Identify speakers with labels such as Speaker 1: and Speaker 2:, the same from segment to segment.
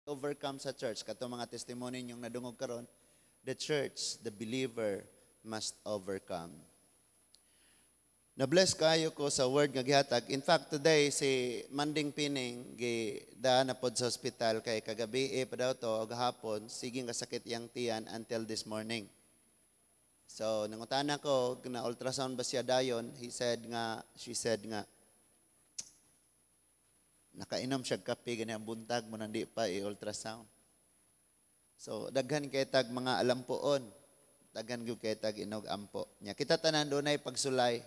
Speaker 1: Overcome sa church. Kato mga testimony ninyong nadungog karon, the church, the believer must overcome. Na-bless kayo ko sa word nga gihatag. In fact, today si Manding Pining gi na pod sa ospital kay kagabi eh, pa daw to og hapon sige nga sakit yang tiyan until this morning. So nangutana ko na ultrasound ba siya dayon, he said nga, she said nga nakainom siya kape gani ang buntag mo nandi pa i-ultrasound. So daghan kay tag mga alampoon. Daghan gyud kay tag inog ampo. Nya kita tanan dunay pagsulay.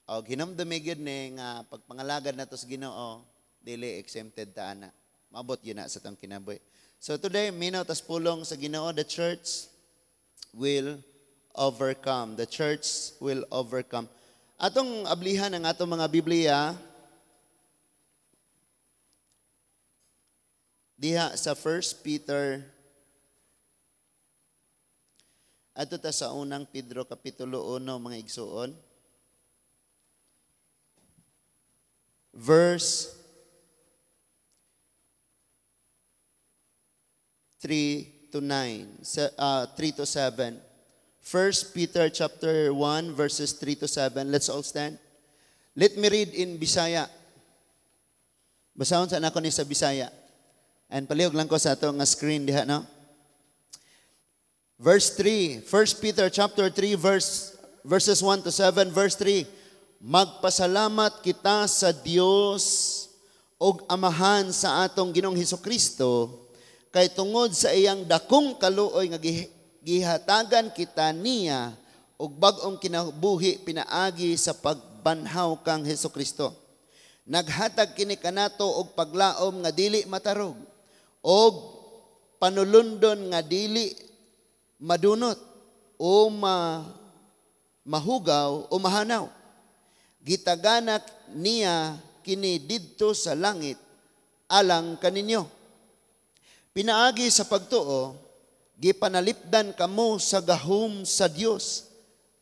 Speaker 1: Og hinumdumi gyud ni nga pagpangalagad nato sa Ginoo, dili exempted ta ana. Maabot yun na sa atong kinabuhi. So today, minaw tas pulong sa Ginoo, the church will overcome. The church will overcome. Atong ablihan ang atong mga Biblia diha sa 1 Peter, adto ta sa unang Pedro kapitulo 1, mga igsuon. Verse 3 to 9, 3 to 7. 1 Peter chapter 1 verses 3 to 7. Let's all stand. Let me read in Bisaya. Basahon sa nako ni sa Bisaya. And palihog lang ko sa ato nga screen diha, no? Verse 3, 1 Peter chapter 3 verses 1 to 7, verse 3. Magpasalamat kita sa Dios og Amahan sa atong Ginoong Hesukristo kay tungod sa iyang dakong kaluoy nga gihatagan kita niya og bag-ong kinabuhi pinaagi sa pagbanhaw kang Hesukristo. Naghatag kini kanato og paglaom nga dili matarog og panulundon nga dili madunot o mahugaw o mahanaw. Gitaganak niya kini didto sa langit alang kaninyo. Pinaagi sa pagtuo, gipanalipdan kamo sa gahom sa Dios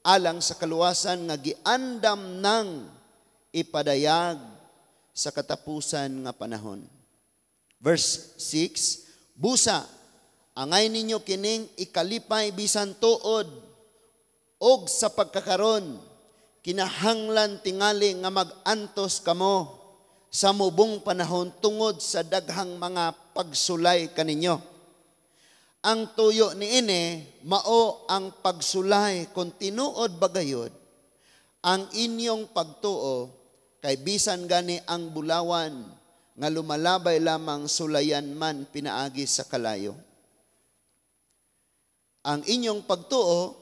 Speaker 1: alang sa kaluwasan nga giandam nang ipadayag sa katapusan nga panahon. Verse 6, busa, angay ninyo kining ikalipay bisan tuod og sa pagkakaron, kinahanglan tingali nga mag-antos kamo sa mubong panahon tungod sa daghang mga pagsulay kaninyo. Ang tuyo niini mao ang pagsulay kung tinuod bagayod ang inyong pagtuo, kay bisan gani ang bulawan nga lumalabay lamang sulayan man pinaagi sa kalayo. Ang inyong pagtuo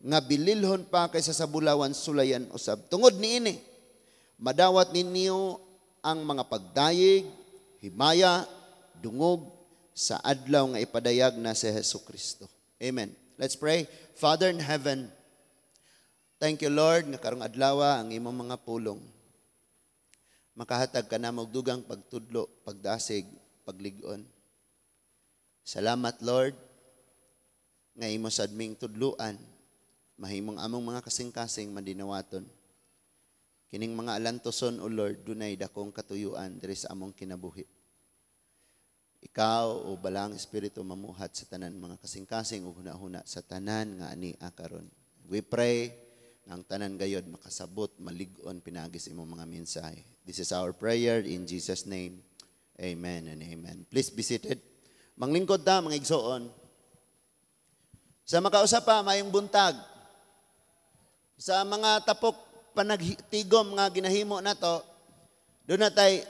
Speaker 1: nga bililhon pa kaysa sa bulawan sulayan usab. Tungod niini, madawat ninyo ang mga pagdayeg, himaya, dungog sa adlaw nga ipadayag na si Jesu Kristo. Amen. Let's pray. Father in heaven, thank you, Lord, nga karong adlaw ang imong mga pulong. Makahatag ka na og dugang pagtudlo, pagdasig, paglig-on. Salamat, Lord, nga imo sad ming tudluan, mahimong among mga kasing-kasing madinawaton. Kining mga alantoson, O Lord, dunay dakong katuyuan diri sa among kinabuhi. Ikaw, o Balaang Espiritu, mamuhat sa tanan mga kasing-kasing ug hunahuna sa tanan nga ani karon. We pray nga ang tanan gayod makasabot, malig-on pinaagi sa imong mga mensahe. This is our prayer in Jesus' name. Amen and amen. Please be seated. Manglingkod ta, mga igsoon. Sa makausap pa, mayong buntag. Sa mga tapok panagtigom nga ginahimo nato, doon na tay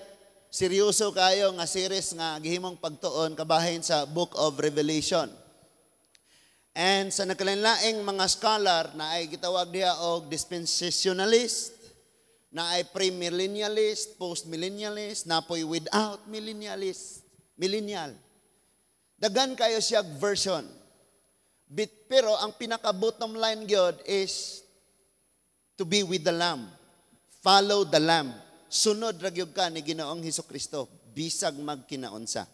Speaker 1: seryoso kayo nga series nga gihimong pagtuon kabahin sa Book of Revelation. And sa nagkalainlaing mga scholar na ay gitawag diha og dispensationalist, na ay premillennialist, postmillennialist, napoy without millennialist, millennial. Daghan kayo siya version. Pero ang pinaka bottom line gyud is to be with the Lamb. Follow the Lamb. Sunod ra gyud ka ni Ginoong Hesukristo bisag magkinaunsa.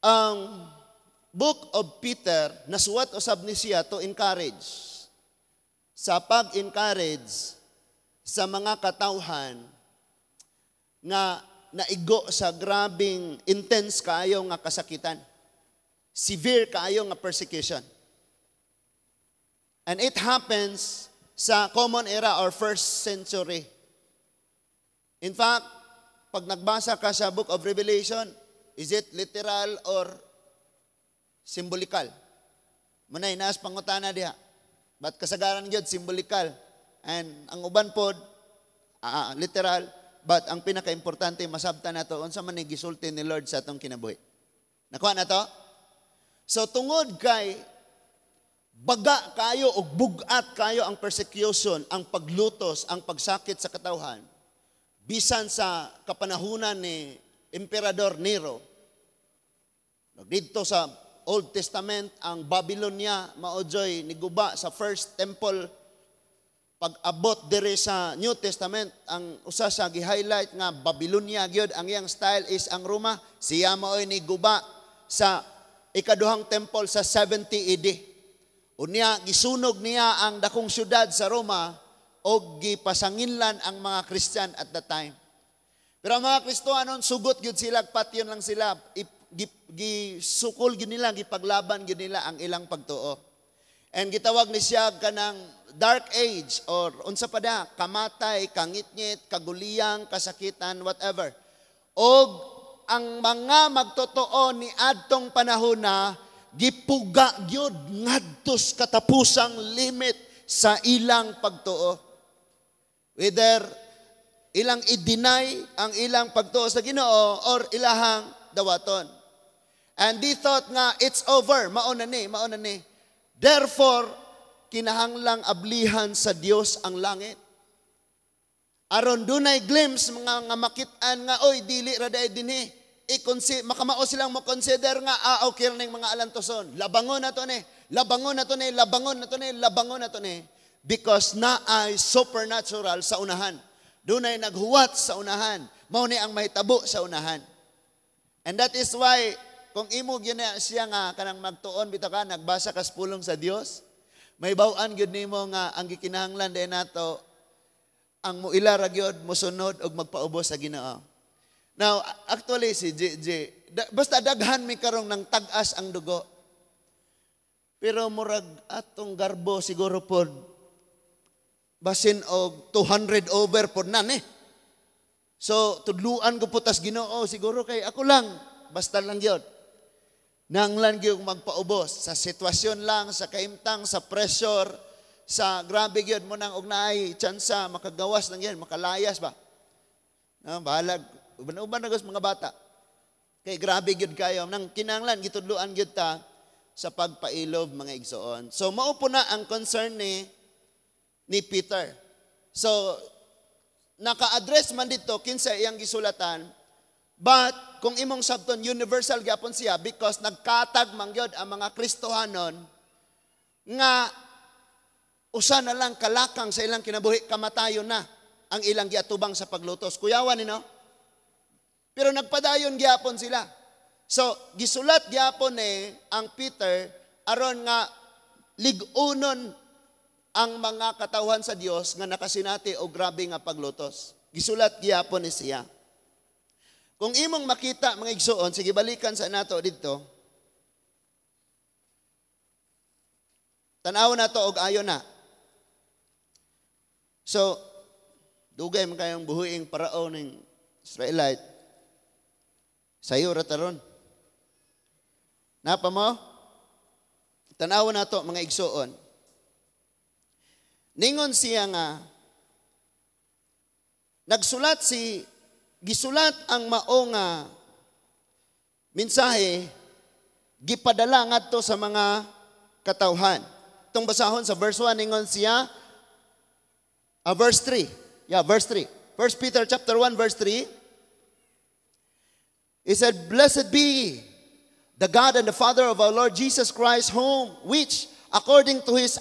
Speaker 1: Ang Book of Peter nasuwat usab ni siya to encourage. Sa pag-encourage sa mga katawhan nga naigo sa grabing intense kaayo nga kasakitan. Severe kaayo nga persecution. And it happens sa Common Era or first century. In fact, pag nagbasa ka sa Book of Revelation, is it literal or symbolical? Munay naas pangutana diha. But kasagaran gyud symbolical. And ang uban pod literal, but ang pinaka-importante, masabtan nato unsa man ni gisulti ni Lord sa atong kinabuhi. Nakuha na to? So tungod kay baga kayo og bugat kayo ang persecution, ang paglutos, ang pagsakit sa katawhan, bisan sa kapanahunan ni Emperador Nero. Didto sa Old Testament, ang Babylonia maojoy niguba sa first temple. Pag abot diri sa New Testament, ang usa sa gi-highlight nga Babylonia gyud ang iyang style is ang Roma. Siya maoy niguba sa ikaduhang temple sa 70 AD. Unya gisunog niya ang dakong syudad sa Roma og gipasanginlan ang mga Christian at that time. Pero ang mga Kristohanon, sugot gyud sila, patyon lang sila, gisukol gyud nila, gipaglaban gyud nila ang ilang pagtuo. And gitawag ni siya kanang Dark Age or unsa pa da, kamatay, kangitngit, kaguliyang, kasakitan, whatever. Og ang mga magtotoo ni adtong panahon na gipuga gyud ngadtos katapusang limit sa ilang pagtuo. Whether ilang i-deny ang ilang pagtuo sa Ginoo or ilahang dawaton. And they thought nga it's over, mao na ni, mao na ni. Therefore, kinahanglang ablihan sa Dios ang langit. Aron dunay glimpse mga nga makit-an nga, "Oy, dili ra diay dinhi." I-consi makamao silang mo consider nga, "Ah, okay ning mga alantoson. Labangon na to ni. Labangon na to ni, labangon na to ni, labangon na to ni." Because naay supernatural sa unahan. Dunay naghuwat sa unahan. Mao ni ang mahitabo sa unahan. And that is why kung imo gyud na siya nga kanang magtuon bitaw ka, nagbasa ka sa pulong sa Dios, may baw-an gyud nimo nga ang gikinahanglan din nato ang muila ra gyud, mosunod og magpaubos sa Ginoo. Now, actually si JJ, basta daghan mi karong nang tag-as ang dugo. Pero murag atong garbo siguro pod basin og 200 over pod na ni. So tudluan ko po tas Ginoo siguro kay ako lang, basta lang gyud. Nanglan gyud magpaubos sa sitwasyon lang, sa kaimtang, sa pressure, sa grabe gyud mo nang og naay tsansa makagawas lang yan, makalayas ba. No, bahalag uban-uban na mga bata. Kay grabe gyud kayo nang kinahanglan gitudluan gyud ta sa pagpailob, mga igsoon. So mao po na ang concern ni Peter. So naka-address man dito kinsa iyang gisulatan, but kung imong sabton, universal gyapon siya because nagkatag man gyud ang mga Kristohanon nga usa na lang kalakang sa ilang kinabuhi, kamatayon na ang ilang giatubang sa paglutos. Kuyawan ni, no? Pero nagpadayon gyapon sila. So gisulat gyapon ni ang Peter aron nga lig-unon ang mga katawhan sa Dios nga nakasinati og grabe nga paglutos. Gisulat gyapon ni siya. Kung imong makita, mga igsoon, sige, balikan sa nato didto. Tan-aw na to og ayo na. So, dugay man kayong buhiing parao ning Israelite. Sayo ra taron. Napa mo? Tan-aw na to, mga igsoon. Ningon siya nga nagsulat si gisulat ang mao nga mensahe, gipadala ngadto sa mga katawhan. Itong basahon sa verse 1, ningon siya, verse 3. Yeah, verse 3. 1 Peter chapter 1 verse 3. He said, "Blessed be the God and the Father of our Lord Jesus Christ, whom which according to His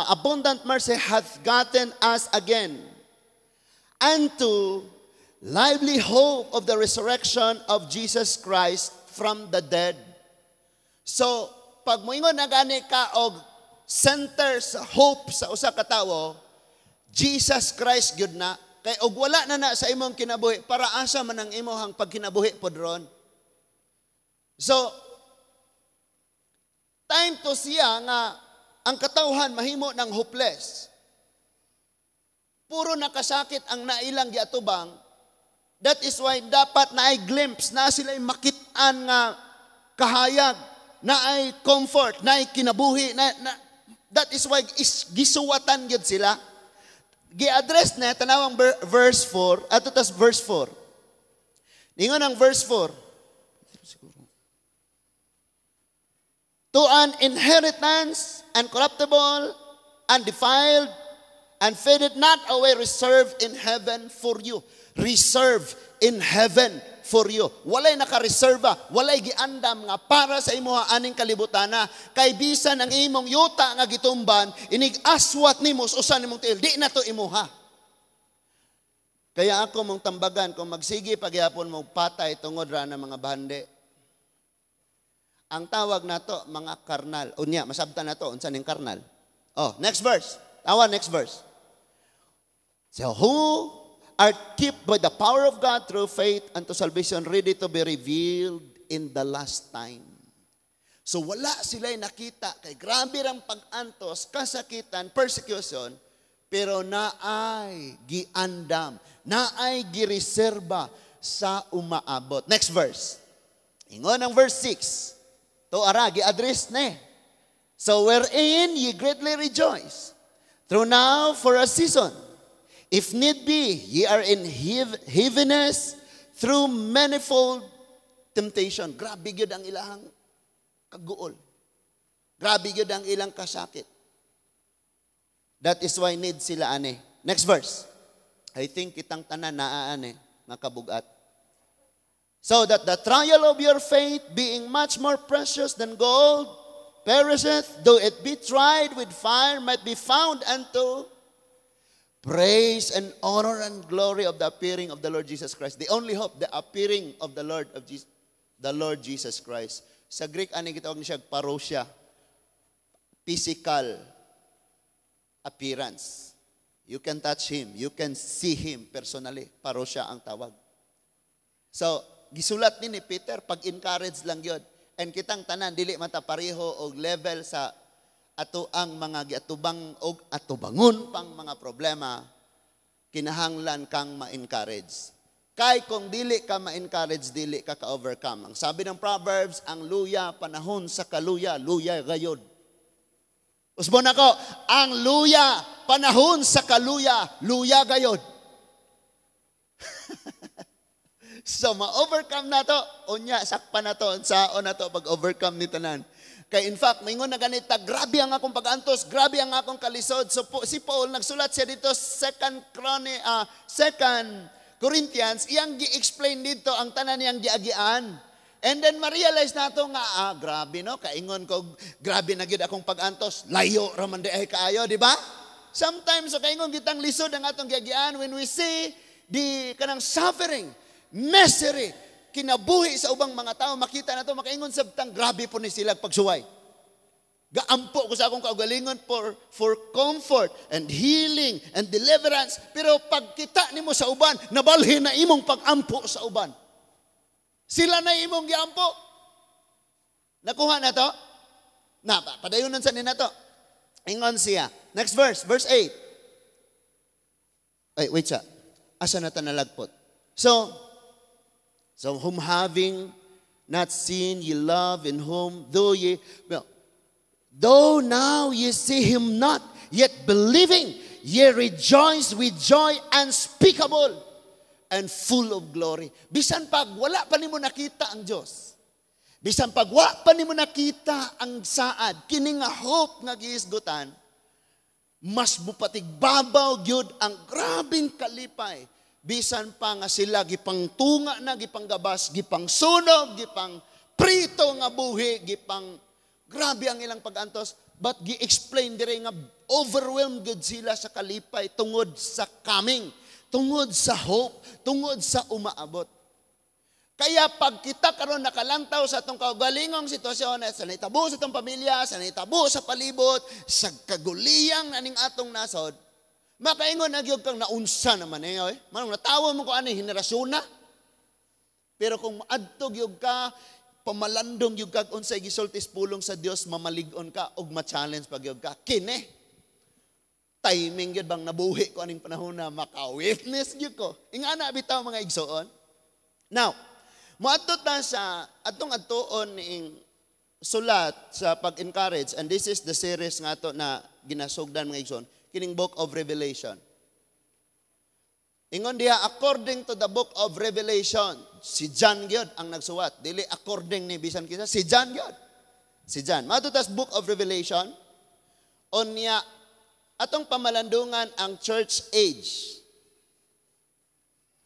Speaker 1: abundant mercy hath gotten us again unto lively hope of the resurrection of Jesus Christ from the dead." So, pag moingon na gani ka og center sa hope sa usa ka tawo, Jesus Christ gyud na. Kay og wala na na sa imong kinabuhi, para asa man ang imong pagkinabuhi pod ron? So, time to siya nga ang katawhan mahimo ng hopeless. Puro nakasakit ang nailang giatubang. That is why dapat na ay glimpse, na sila makitaan nga kahayag, na ay comfort, na ay kinabuhi, na that is why is, gisuwatan gyud sila. Gi-address na, tanawang verse 4, ato tas verse 4. Ningon ang verse 4. Siguro. To an inheritance uncorruptible, undefiled, and faded not away, reserved in heaven for you. Reserved in heaven for you. Walay nakareserva, walay giandam nga para sa imuha aning kalibutana. Kay bisan ang imong yuta nga gitumban, inig aswat nimo sa usa nimong tiil, di na to imuha. Kaya ako mong tambagan, kung magsige pagyapon mo patay tungod ra ng mga bahandi. Ang tawag nato mga karnal. Unya, masabtan nato unsa ning karnal. Oh, next verse. Tawa, next verse. So who are kept by the power of God through faith unto salvation, ready to be revealed in the last time. So wala sila nakita kay grabe rang pag-antos, kasakitan, persecution, pero naay giandam, naay gireserba sa umaabot. Next verse. Ingon ang verse 6. To ara gi-address ne. So wherein ye greatly rejoice, though now for a season, if need be, ye are in heaviness through manifold temptation. Grabe gyud ang ilahang kaguol. Grabe gyud ang ilang kasakit. That is why need sila ani. Next verse. I think kitang tanan naa ani nga kabugat. So that the trial of your faith, being much more precious than gold, perisheth, though it be tried with fire, might be found unto praise and honor and glory of the appearing of the Lord Jesus Christ. The only hope, the appearing of the Lord of Jesus, the Lord Jesus Christ. Sa Greek, ani gitawag ni siya parousia? Physical appearance. You can touch him, you can see him personally. Parousia ang tawag. So, gisulat ni Peter, pag-encourage lang yun. And kitang tanan, dili man ta pareho og level sa ato ang mga giatubang og atubangon pang mga problema, kinahanglan kang ma-encourage. Kay kung dili ka ma-encourage, dili ka ka-overcome. Ang sabi ng Proverbs, ang luya, panahon sa kaluya, luya gayod. Usbon ako, ang luya, panahon sa kaluya, luya gayod. So, ma-overcome na to, unya, sakpa na to, saon na to, pag-overcome ni tanan. Kay in fact, maingon na ganita, grabe ang akong pag-antos, grabe ang akong kalisod. So, po, si Paul, nagsulat siya dito, Second Corinthians, iyang gi-explain dito ang tanan niyang giagian. And then ma-realize nato nga, grabe no, kaingon ko, grabe na gyud akong pag-antos, layo raman di ay kaayo, di ba? Sometimes, so kaingon kitang lisod ang atong giagian when we see the kanang suffering, misery, kinabuhi sa ubang mga tao, makita na to, makaingon sa tang, grabe po ni sila pagsuway. Gaampo ko sa akong kaugalingon for comfort and healing and deliverance. Pero pagkita nimo sa uban, nabalhin na imong pagampo sa uban. Sila na imong giampo. Nakuha na to? Na, padayonon sa nina to. Ingon siya. Next verse, verse 8. Ay, wait sa. Asa na ta nalagpot? So whom having not seen ye love, in whom though ye, well, though now ye see him not, yet believing, ye rejoice with joy unspeakable and full of glory. Bisan pag wala pa nimo nakita ang Diyos, bisan pag wala pa nimo nakita ang saad, kini nga hope nga gihisgutan, mas mupatigbabaw gyud ang grabing kalipay. Bisan pa nga sila gipangtunga na, gipanggabas, gipangsunog, gipang prito nga buhi, gipang grabe ang ilang pag-antos, but gi-explain dire nga overwhelmed gud sila sa kalipay tungod sa coming, tungod sa hope, tungod sa umaabot. Kaya pag kita karon nakalantaw sa atong kaugalingong sitwasyon, sa naitabo sa atong pamilya, sa naitabo sa palibot, sa kaguliyang aning atong nasod, Makaingon na gyud kang naunsa naman eh. Oy. Manong natawa mo ko ani henerasyon na. Pero kung maadto gyud ka, pamalandong gyud kag unsay gisulti pulong sa Dios, mamalig-on ka ug ma-challenge pa gyud ka. Kini timing gyud bang nabuhi ko aning panahon na maka-witness gyud ko. Ingana bitaw, mga igsoon. Now, moadto ta sa atong adtuon ning sulat sa pag-encourage, and this is the series nga ato na ginasugdan, mga igsoon, kining Book of Revelation. Ingon diha, according to the Book of Revelation, si John gyud ang nagsuwat. Dili according ni bisan kinsa, si John gyud. Si John. Moadto tas Book of Revelation, unya atong pamalandungan ang church age.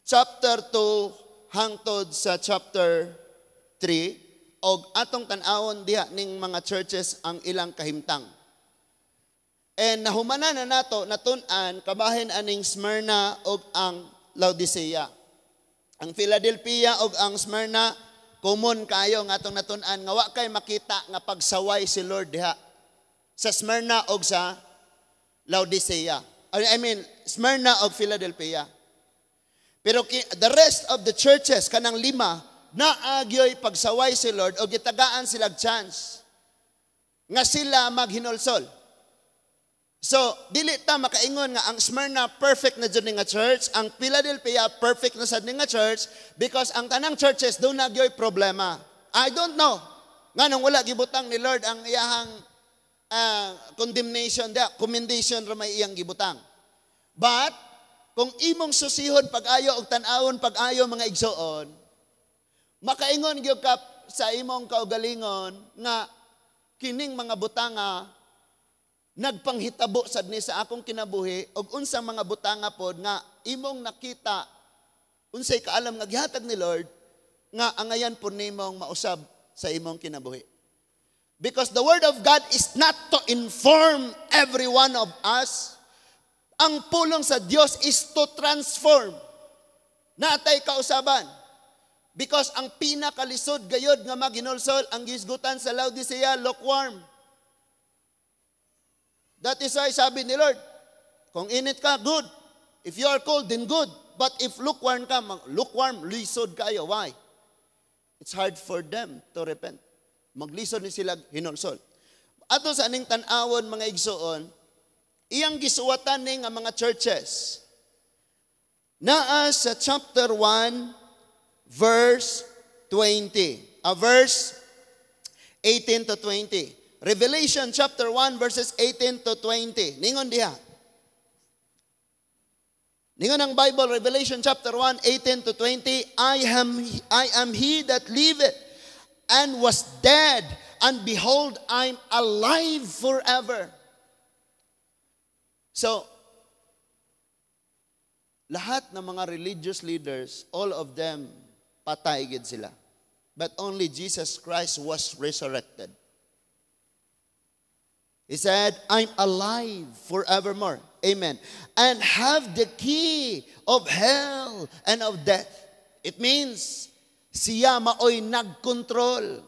Speaker 1: Chapter 2 hangtod sa chapter 3, og atong tan-awon diha ning mga churches ang ilang kahimtang. And nahumanan na nato natun-an kabahin aning Smyrna og ang Laodicea. Ang Philadelphia og ang Smyrna, common kayo nga atong natun-an nga wa kay makita nga pagsaway si Lord diha sa Smyrna og sa Laodicea. I mean, Smyrna og Philadelphia. Pero the rest of the churches, kanang lima, naagyoy pagsaway si Lord o gitagaan sila chance nga sila maghinulsol. So, dili ta makaingon nga ang Smyrna perfect na jud nga church, ang Philadelphia perfect na sad nga church, because ang tanang churches duna gyoy problema. I don't know. Nganong wala gibutang ni Lord ang iyahang condemnation da, commendation ra may iyang gibutang. But kung imong susihon pag-ayo og tan-awon pag-ayo, mga igsoon, makaingon gyud ka sa imong kaugalingon nga kining mga butanga nagpanghitabo sad ni sa akong kinabuhi, og unsang mga butanga pod nga imong nakita, unsay kaalam nga gihatag ni Lord nga angayan po nimong mausab sa imong kinabuhi. Because the word of God is not to inform every one of us. Ang pulong sa Dios is to transform. Natay kausaban. Because ang pinakalisod gayod nga maginulsol ang gisgutan sa Laodicea, lukewarm. That is why sabi ni Lord, kung init ka, good. If you are cold, then good. But if lukewarm ka, lukewarm, lisod kayo. Why? It's hard for them to repent. Maglisod ni sila hinulsol. Ato sa aning tan-awon, mga igsoon, iyang gisuwatan ning ang mga churches. Naa sa chapter 1, verse 20. Verse 18 to 20. Revelation chapter 1 verses 18 to 20. Ningon diha. Ningon ang Bible, Revelation chapter 1, 18 to 20, "I am he that liveth and was dead, and behold, I'm alive forever." So, lahat ng mga religious leaders, all of them, patay gid sila. But only Jesus Christ was resurrected. He said, "I'm alive forevermore. Amen. And have the key of hell and of death." It means, siya maoy nagkontrol.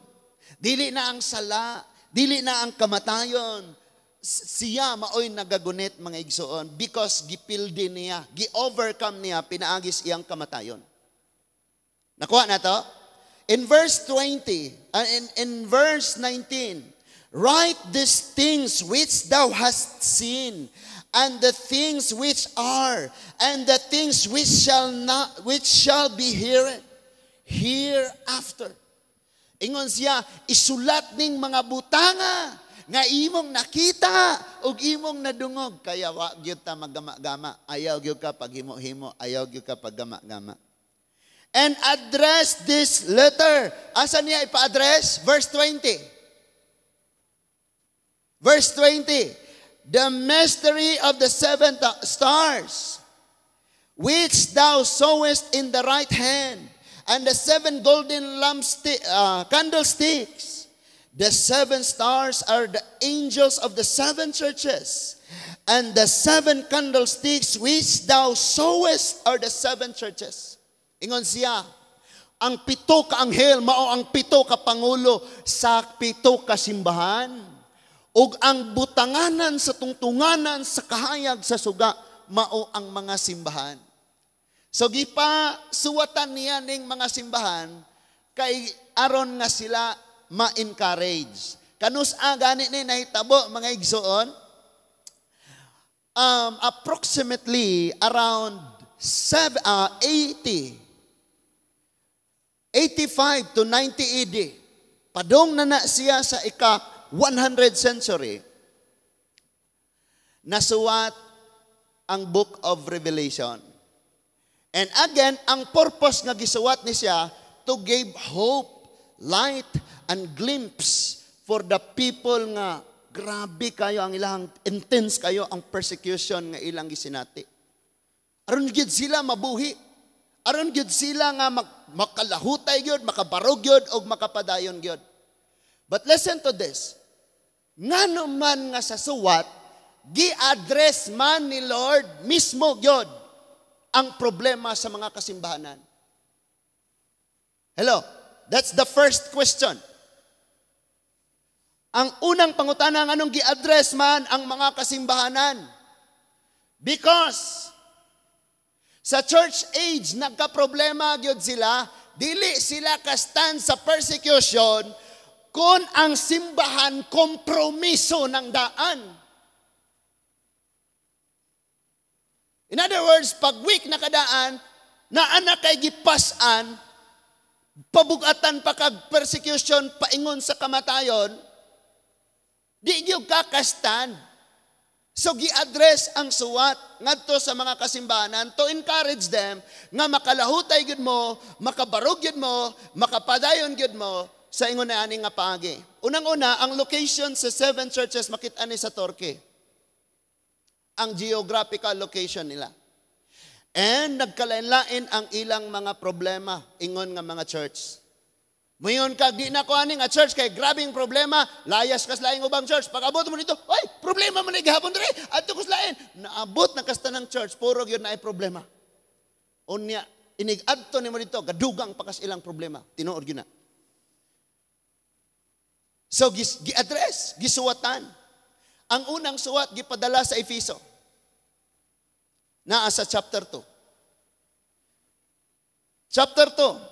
Speaker 1: Dili na ang sala, dili na ang kamatayon. Siya maoy nagagunit, mga igsoon, because gipildi niya, gi-overcome niya pinaagis iyang kamatayon. Nakuha na to? In verse 20, in verse 19, "Write these things which thou hast seen, and the things which are, and the things which shall not, which shall be hereafter." Ingon siya, isulat ning mga butanga nga imong nakita ug imong nadungog. Kaya wa gyud ta maggama-gama. Ayaw gyud ka paghimo-himo, ayaw gyud ka paggama-gama. "And address this letter." Asa niya ipa-address? Verse 20. Verse 20, "The mystery of the seven stars, which thou sawest in the right hand, and the seven golden candlesticks. The seven stars are the angels of the seven churches, and the seven candlesticks which thou sawest are the seven churches." Ingon siya, ang pito ka anghel, mao ang pito ka pangulo sa pito ka simbahan. Ug ang butanganan sa tungtunganan sa kahayag sa suga, mao ang mga simbahan. So gipa suwatan niya ning mga simbahan kay aron nga sila ma-encourage. Kanus-a gani ni nahitabo, mga igsoon? Approximately around 7, 80 85 to 90 AD. Padong na na siya sa ika 100 century. Nasuwat ang Book of Revelation. And again, ang purpose nga gisuwat ni siya to give hope, light, and glimpse for the people nga grabe kayo ang ilang intense kayo ang persecution nga ilang gisinati. Aron gyud sila mabuhi. Aron gyud sila nga makalahutay gyud, makabarog gyud og makapadayon gyud. But listen to this. Ngano man nga sa suwat, gi-address man ni Lord mismo gyud ang problema sa mga kasimbahanan? Hello? That's the first question. Ang unang pangutana, anong gi-address man ang mga kasimbahanan? Because sa church age, nagka-problema gyud sila, dili sila ka-stand sa persecution kung ang simbahan kompromiso ng daan. In other words, pag weak na kadaan, na anak kay gipasan, pabugatan pa kag persecution, paingon sa kamatayon, di gyud ka ka-stand. So gi-address ang suwat ngadto sa mga kasimbahanan to encourage them nga makalahutay gyud mo, makabarog gyud mo, makapadayon gyud mo sa ingon na ani nga paagi. Unang-una, ang location sa seven churches makita ni sa Turkey. Ang geographical location nila. And nagkalain-lain ang ilang mga problema ingon nga mga church. Muingon ka, di na ko ani nga church kay grabing problema, layas kas laing ubang church. Pag abot mo dito, ay, problema man ni gihapon diri. Adto ko lain. Naabot na kasta ng church, puro gyud naay problema. Unya, inig-adto nimo dito, gadugang pa kas ilang problema. Tinuod gyud na. So gi-address, gisuwatan. Ang unang suwat gipadala sa Efeso. Naa sa chapter 2. Chapter 2.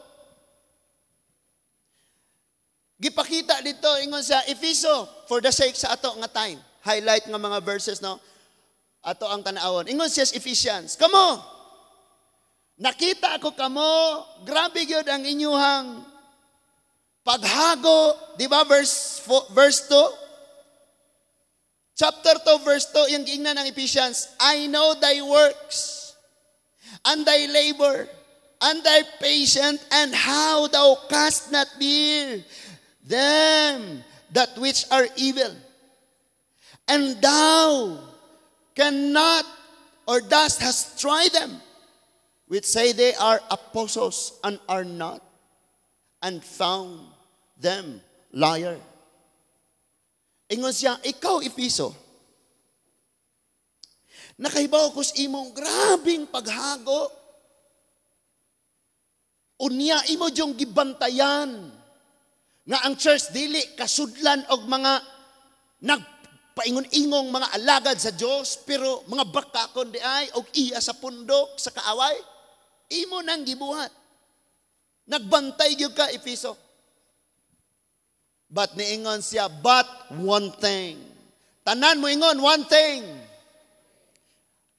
Speaker 1: Gipakita dito ingon sa Efeso for the sake sa ato nga time. Highlight nga mga verses, no. Ato ang tan-awon. Ingon siya sa Ephesians, "Kamo, nakita ako kamo, grabe gyud ang inyuhang paghago," di ba, verse 4, verse 2? Chapter 2 verse 2, yung giingnan ng Ephesians, "I know thy works and thy labor and thy patience and how thou canst not bear them that which are evil. And thou cannot or dost has tried them, which say they are apostles and are not, and found them liar." Ingon siya, "Ikaw, Efeso, nakahibaw ko sa imong grabing paghago. Unya imo dyong gibantayan nga ang church dili kasudlan og mga nagpaingon-ingong mga alagad sa Dios, pero mga bakakon di ay og iya sa pundok sa kaaway. Imo nang gibuhat. Nagbantay gyud ka, Efeso." But niingon siya, "But one thing." Tanan mo ingon, "One thing."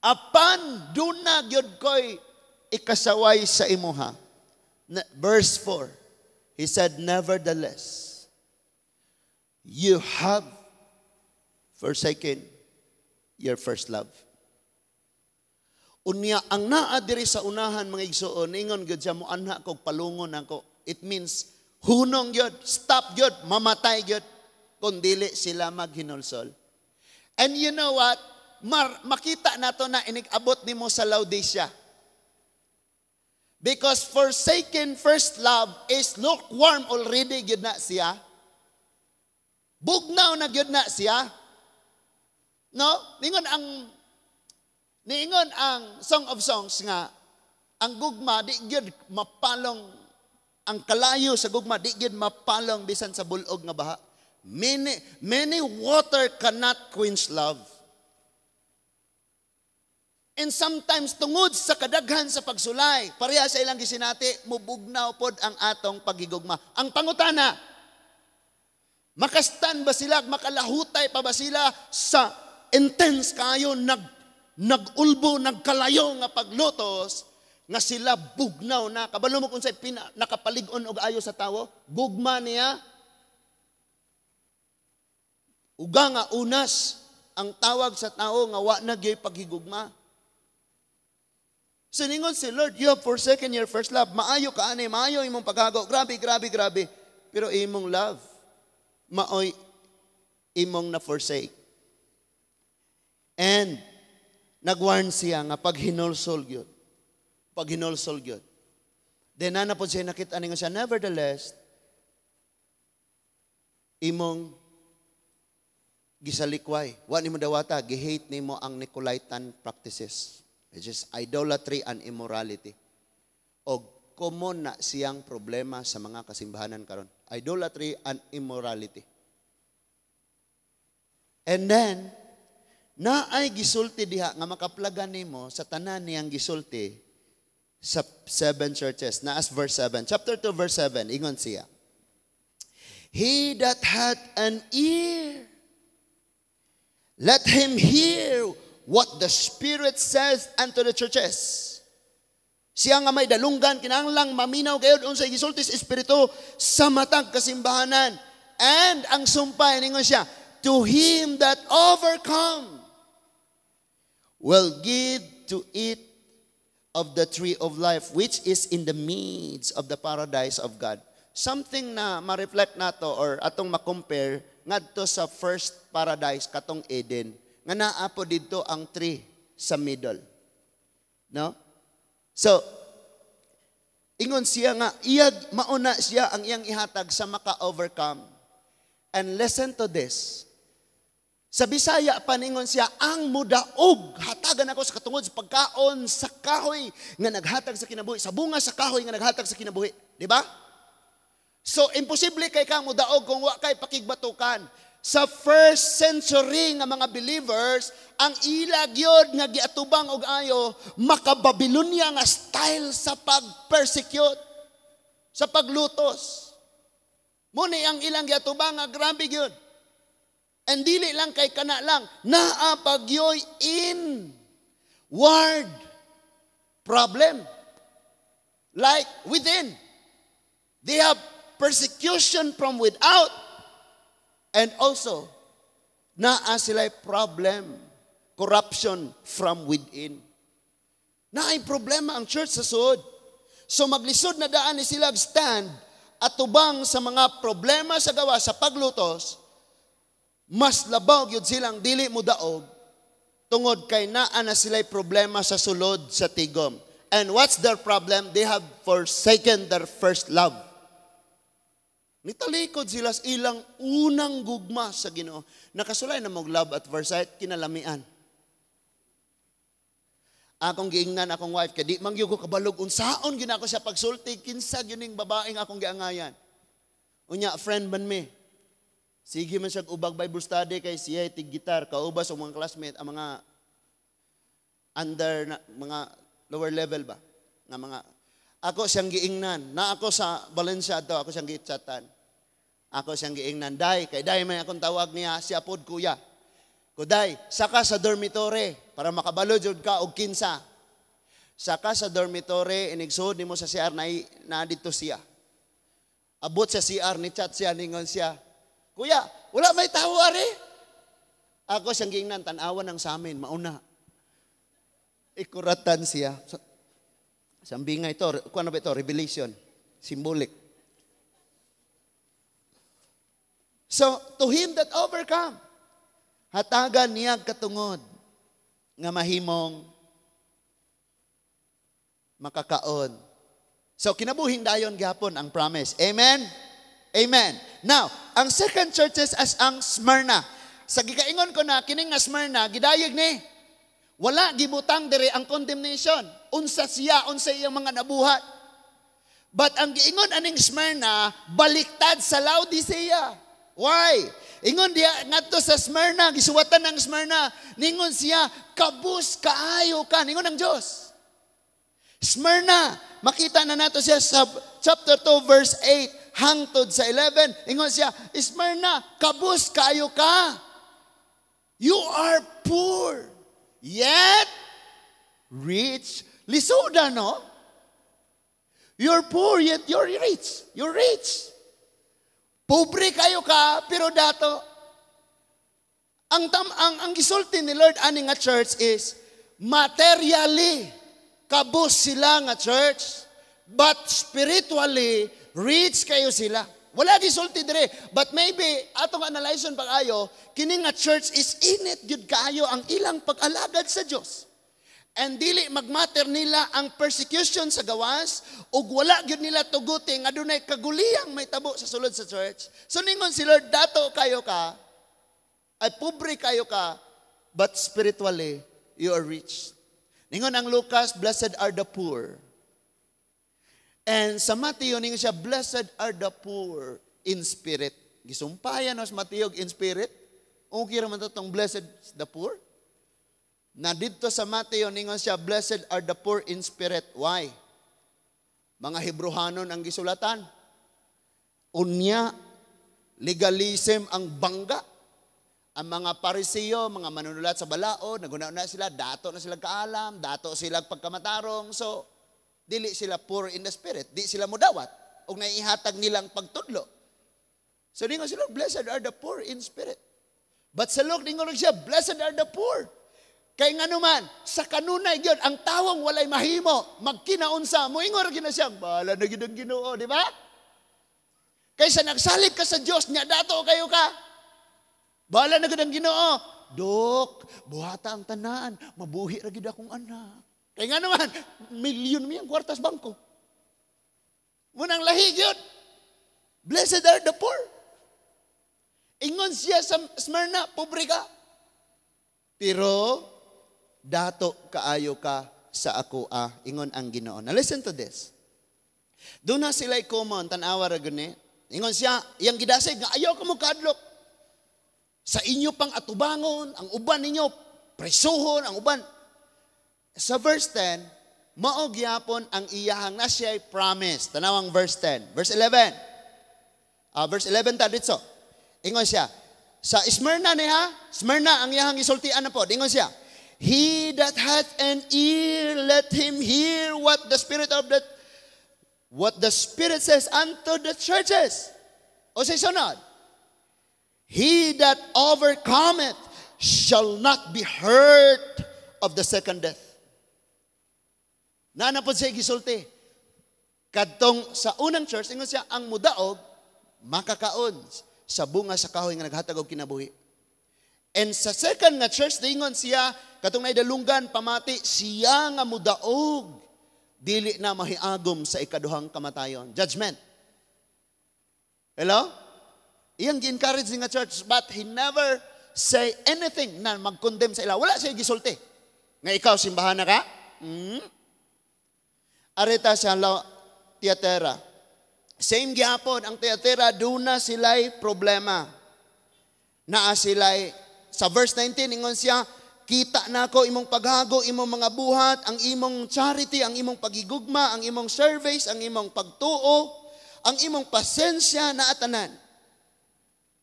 Speaker 1: "Apan duna gyud ko'y ikasaway sa imuha." Verse 4, he said, "Nevertheless, you have forsaken your first love." Unya, ang naa diri sa unahan, mga igsuon, ingon gyud siya, "Muanha kog palungon ako." It means, hunong gyud, stop gyud, mamatay gyud, kung dili sila maghinulsol. And you know what? Makita nato na inig-abot nimo sa Laodicea. Because forsaken first love is lukewarm already gyud na siya. Bugnaw na gyud na siya. No? Niingon ang Song of Songs nga ang gugma di gyud mapalong, ang kalayo sa gugma di gyud mapalong bisan sa bulog nga baha. Many many water cannot quench love. And sometimes, tungod sa kadaghan sa pagsulay, pareha sa ilang gisinati, mubugnaw pod ang atong paghigugma. Ang pangutana, makastan ba sila, makalahutay pa ba sila sa intense kayo, nagulbo, nagkalayo nga paglutos, nga sila bugnaw na? Kabalo mo kung sa nakapalig-on og ayo sa tawo? Gugma niya. Uga nga unas ang tawag sa tao nga wa na gyud paghigugma. So ningon si Lord, "You have forsaken your first love." Maayo ka ani, maayo imong paghago. Grabe, grabe, grabe. Pero imong love, maoy imong na forsake. And nagwarn siya nga paghinulsol gyud. Paghinulsol gyud. Then na po siya nakita, ningon siya, "Nevertheless, imong gisalikway. Wa nimo dawata, gi-hate nimo ang Nicolaitan practices," which is idolatry and immorality. O common na siyang problema sa mga kasimbahanan karon. Idolatry and immorality. And then, naay gisulti diha nga makaplagan nimo sa tanan niyang gisulti sa seven churches. Naas verse 7. Chapter 2 verse 7, ingon siya, "He that hath an ear, let him hear what the Spirit says unto the churches." Siya nga may dalunggan, kinahanglang maminaw gayud unsay gisulti sa Espiritu sa matag kasimbahanan. And ang sumpay, ningon siya, "To him that overcome will give to eat of the tree of life, which is in the midst of the paradise of God." Something na ma-reflect nato or atong ma-compare ngadto sa first paradise, katong Eden, nga naa po didto ang tree sa middle. No? So, ingon siya nga, iyag, mauna siya ang iyang ihatag sa maka-overcome. And listen to this. Sa Bisaya pa, ningon siya, ang mudaog, hatagan ako sa katungod sa pagkaon sa kahoy nga naghatag sa kinabuhi, sa bunga sa kahoy nga naghatag sa kinabuhi. Di ba? So, imposible kay kang mudaog kung wa kay pakigbatukan. Sa first century nga mga believers, ang ila gyud nga giatubang og ayo, makababilonya nga style sa pag-persecute, sa paglutos. Muni ang ilang giatubang nga grabe gyud. And dili lang kay kana lang, naa pagyoy inward problem. Like within. They have persecution from without and also naa sila'y problem, corruption from within. Naay problema ang church sa sud. So maglisod na daan ni sila stand atubang sa mga problema sa gawa sa paglutos, mas labaw gyud silang dili mo daog tungod kay naa na sila'y problema sa sulod sa tigom. And what's their problem? They have forsaken their first love. Nitalikod sila sa ilang unang gugma sa Ginoo. Nakasulay na mog love at first sight, kinalamian. Akong giingnan akong wife, kay di man gyud ko kabalog unsaon gyud ako siya pagsulti, kinsa gyud ning babaeng akong giangayan. Unya friend man mi. Sige man siya ubag Bible study kay siya tig gitar kaubas og mga classmate, ang mga under na, mga lower level ba nga mga ako siyang giingnan na ako sa Valencia ato, ako siyang gichatan, ako siyang giingnan, "Day," kay day may akong tawag niya, siya pod kuya ko, "Day, saka sa dormitory para makabalo jud ka og kinsa. Saka sa dormitory, inigsuod nimo sa CR na, na dito siya." Abot sa CR, ni chat siya, ningon siya, "Kuya, wala may tao ari." Ako siyang giingnan, "Tan-awan ng sa amin, mauna." Ikuratan siya. Sambi nga ito, kung ano ba ito? Revelation. Symbolic. So, to him that overcome, hatagan niya katungod nga mahimong makakaon. So, kinabuhing dayon gihapon ang promise. Amen? Amen. Now, ang second churches as ang Smyrna. Sa gikaingon ko na, kining nga Smyrna, gidayeg ni. Wala gibutang diri ang condemnation. Unsa siya, unsa iyang mga nabuhat. But ang giingon aning Smyrna, baliktad sa Laodicea. Why? Ingon diya ngadto sa Smyrna, gisuwatan ng Smyrna. Ningon siya, "Kabus kaayo ka." Ningon ang Dios. Smyrna, makita na nato siya sa chapter 2 verse 8 hangtod sa 11. Ingon siya, "Smyrna, kabus kaayo ka. You are poor, yet rich." Lisuda, no? You're poor, yet you're rich. You're rich. Pobre kayo ka, pero dato. Ang, tam, ang gisulti ni Lord ani nga church is, materially, kabus sila nga church, but spiritually, rich kayo sila. Wala gisulti dire. But maybe, atong analyzon pag-ayo, kini nga church is init gyud kaayo ang ilang pag-alagad sa Dios. And dili magmatter nila ang persecution sa gawas ug wala gyud nila tuguti nga dunay kaguliyang may tabo sa sulod sa church. So ningon si Lord, "Dato kayo ka, ay pobre kayo ka, but spiritually you are rich." Ningon ang Lucas, "Blessed are the poor." And sa Matthew, ningon siya, "Blessed are the poor in spirit." Gisumpayan nos Matthew in spirit. Okay raman to tong blessed the poor. Na dito sa Matthew, ningon siya, "Blessed are the poor in spirit." Why? Mga Hebrohanon ang gisulatan. Unya, legalism ang bangga. Ang mga Pariseo, mga manunulat sa balaod, naguna-una sila, dato na sila kaalam, dato sila pagkamatarong. So, dili sila poor in the spirit. Di sila mudawat. O naihatag nilang pagtudlo. So, ningon sila, "Blessed are the poor in spirit." But sa Luke, ningon siya, "Blessed are the poor." Kay nga naman, sa kanunay gyud ang tawong walay mahimo, magkinaunsa, moingon ra na siya, "Bahala na gyud ang Ginoo," di ba? Kaysa nagsalig ka sa Dios, nya dato kayo ka. "Bahala na gyud ang Ginoo. Dok, buhata ang tanan, mabuhi ra gyud akong anak." Kay nga naman, milyon mi ang kwartas bangko. Munang lahi gyud. Blessed are the poor. Ingon siya sa Smyrna, "Pobre ka. Pero dato kaayo ka sa ako ah," ingon ang Ginoo. Now listen to this. Doon na sila'y common, tanawa ra gani. Ingon siya, iyang gidasig nga ayaw ka mo kadlok. Sa inyo pang atubangon, ang uban ninyo, presuhon, ang uban. Sa verse 10, mao gyapon ang iyahang na siya'y promise. Tanawang verse 10. Verse 11. Verse 11 ta dito. Ingon siya, sa Smyrna niya, Smyrna ang iyahang isultian na po. Ingon siya, "He that hath an ear, let him hear what the Spirit says unto the churches." O sa sunod, "He that overcometh shall not be hurt of the second death." Naa na po siya gisulti. Kadtong sa unang church, ingon siya, ang mudaog, makakaon sa bunga sa kahoy nga naghatag og kinabuhi. And sa second nga church, dingon siya, katong naidalunggan, pamati, siya nga mudaog, dili na mahiagom sa ikaduhang kamatayon. Judgment. Hello? Iyang gi-encourage nga church, but he never say anything na mag-condemn sa ila. Wala siya gisulti. Nga ikaw, simbahan na ka? Arita sa Tiatera. Same gyapon, ang Tiatera, duna sila'y problema. Naa sila'y, sa verse 19, ingon siya, "Kita na ko imong paghago, imong mga buhat, ang imong charity, ang imong pagigugma, ang imong service, ang imong pagtuo, ang imong pasensya na atanan."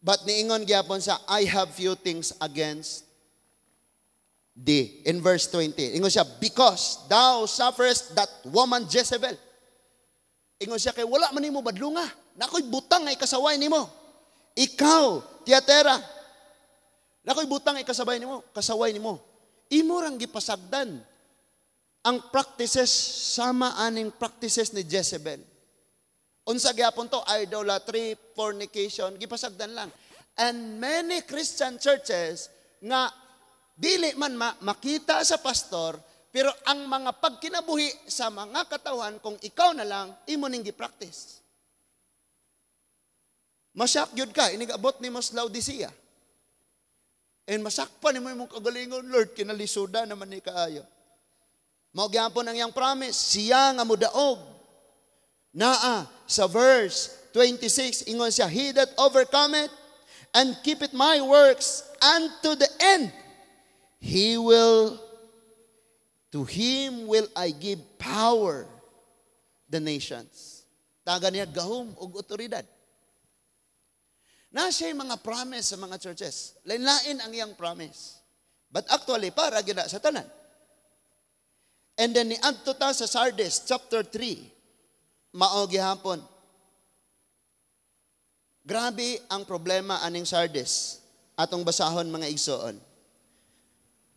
Speaker 1: But niingon gyapon sa, "I have few things against thee." In verse 20, ingon siya, "Because thou sufferest that woman Jezebel." Ingon siya, "Kay wala man nimo badlunga. Nakoy butang ay kasaway nimo. Ikaw, Tiatera, nakoy butang ay kasabay nimo, kasaway nimo. Imo rang gipasagdan ang practices sama aning practices ni Jezebel." Unsa gyapon to? Idolatry, fornication, gipasagdan lang. And many Christian churches nga dili man makita sa pastor, pero ang mga pagkinabuhi sa mga katawan, kung ikaw na lang, imo ning gi-practice. Masyak gyud ka, inigabot nimo sa Laodicea. And masakpan nimo imong kagalingon, "Lord, kinalisuda naman ni kaayo." Mao gyapon ang iyang promise, siya nga mudaog. Naa sa verse 26, ingon siya, "He that overcometh And keepeth my works unto the end, he will to him will I give power the nations. Taga niya gahom ug otoridad. Na siya mga promise sa mga churches. Lain-lain ang iyang promise. But actually, para gina sa tanan. And then niadto ta sa Sardis, chapter 3, mao gihapon. Grabe ang problema aning Sardis. Atong basahon, mga igsoon.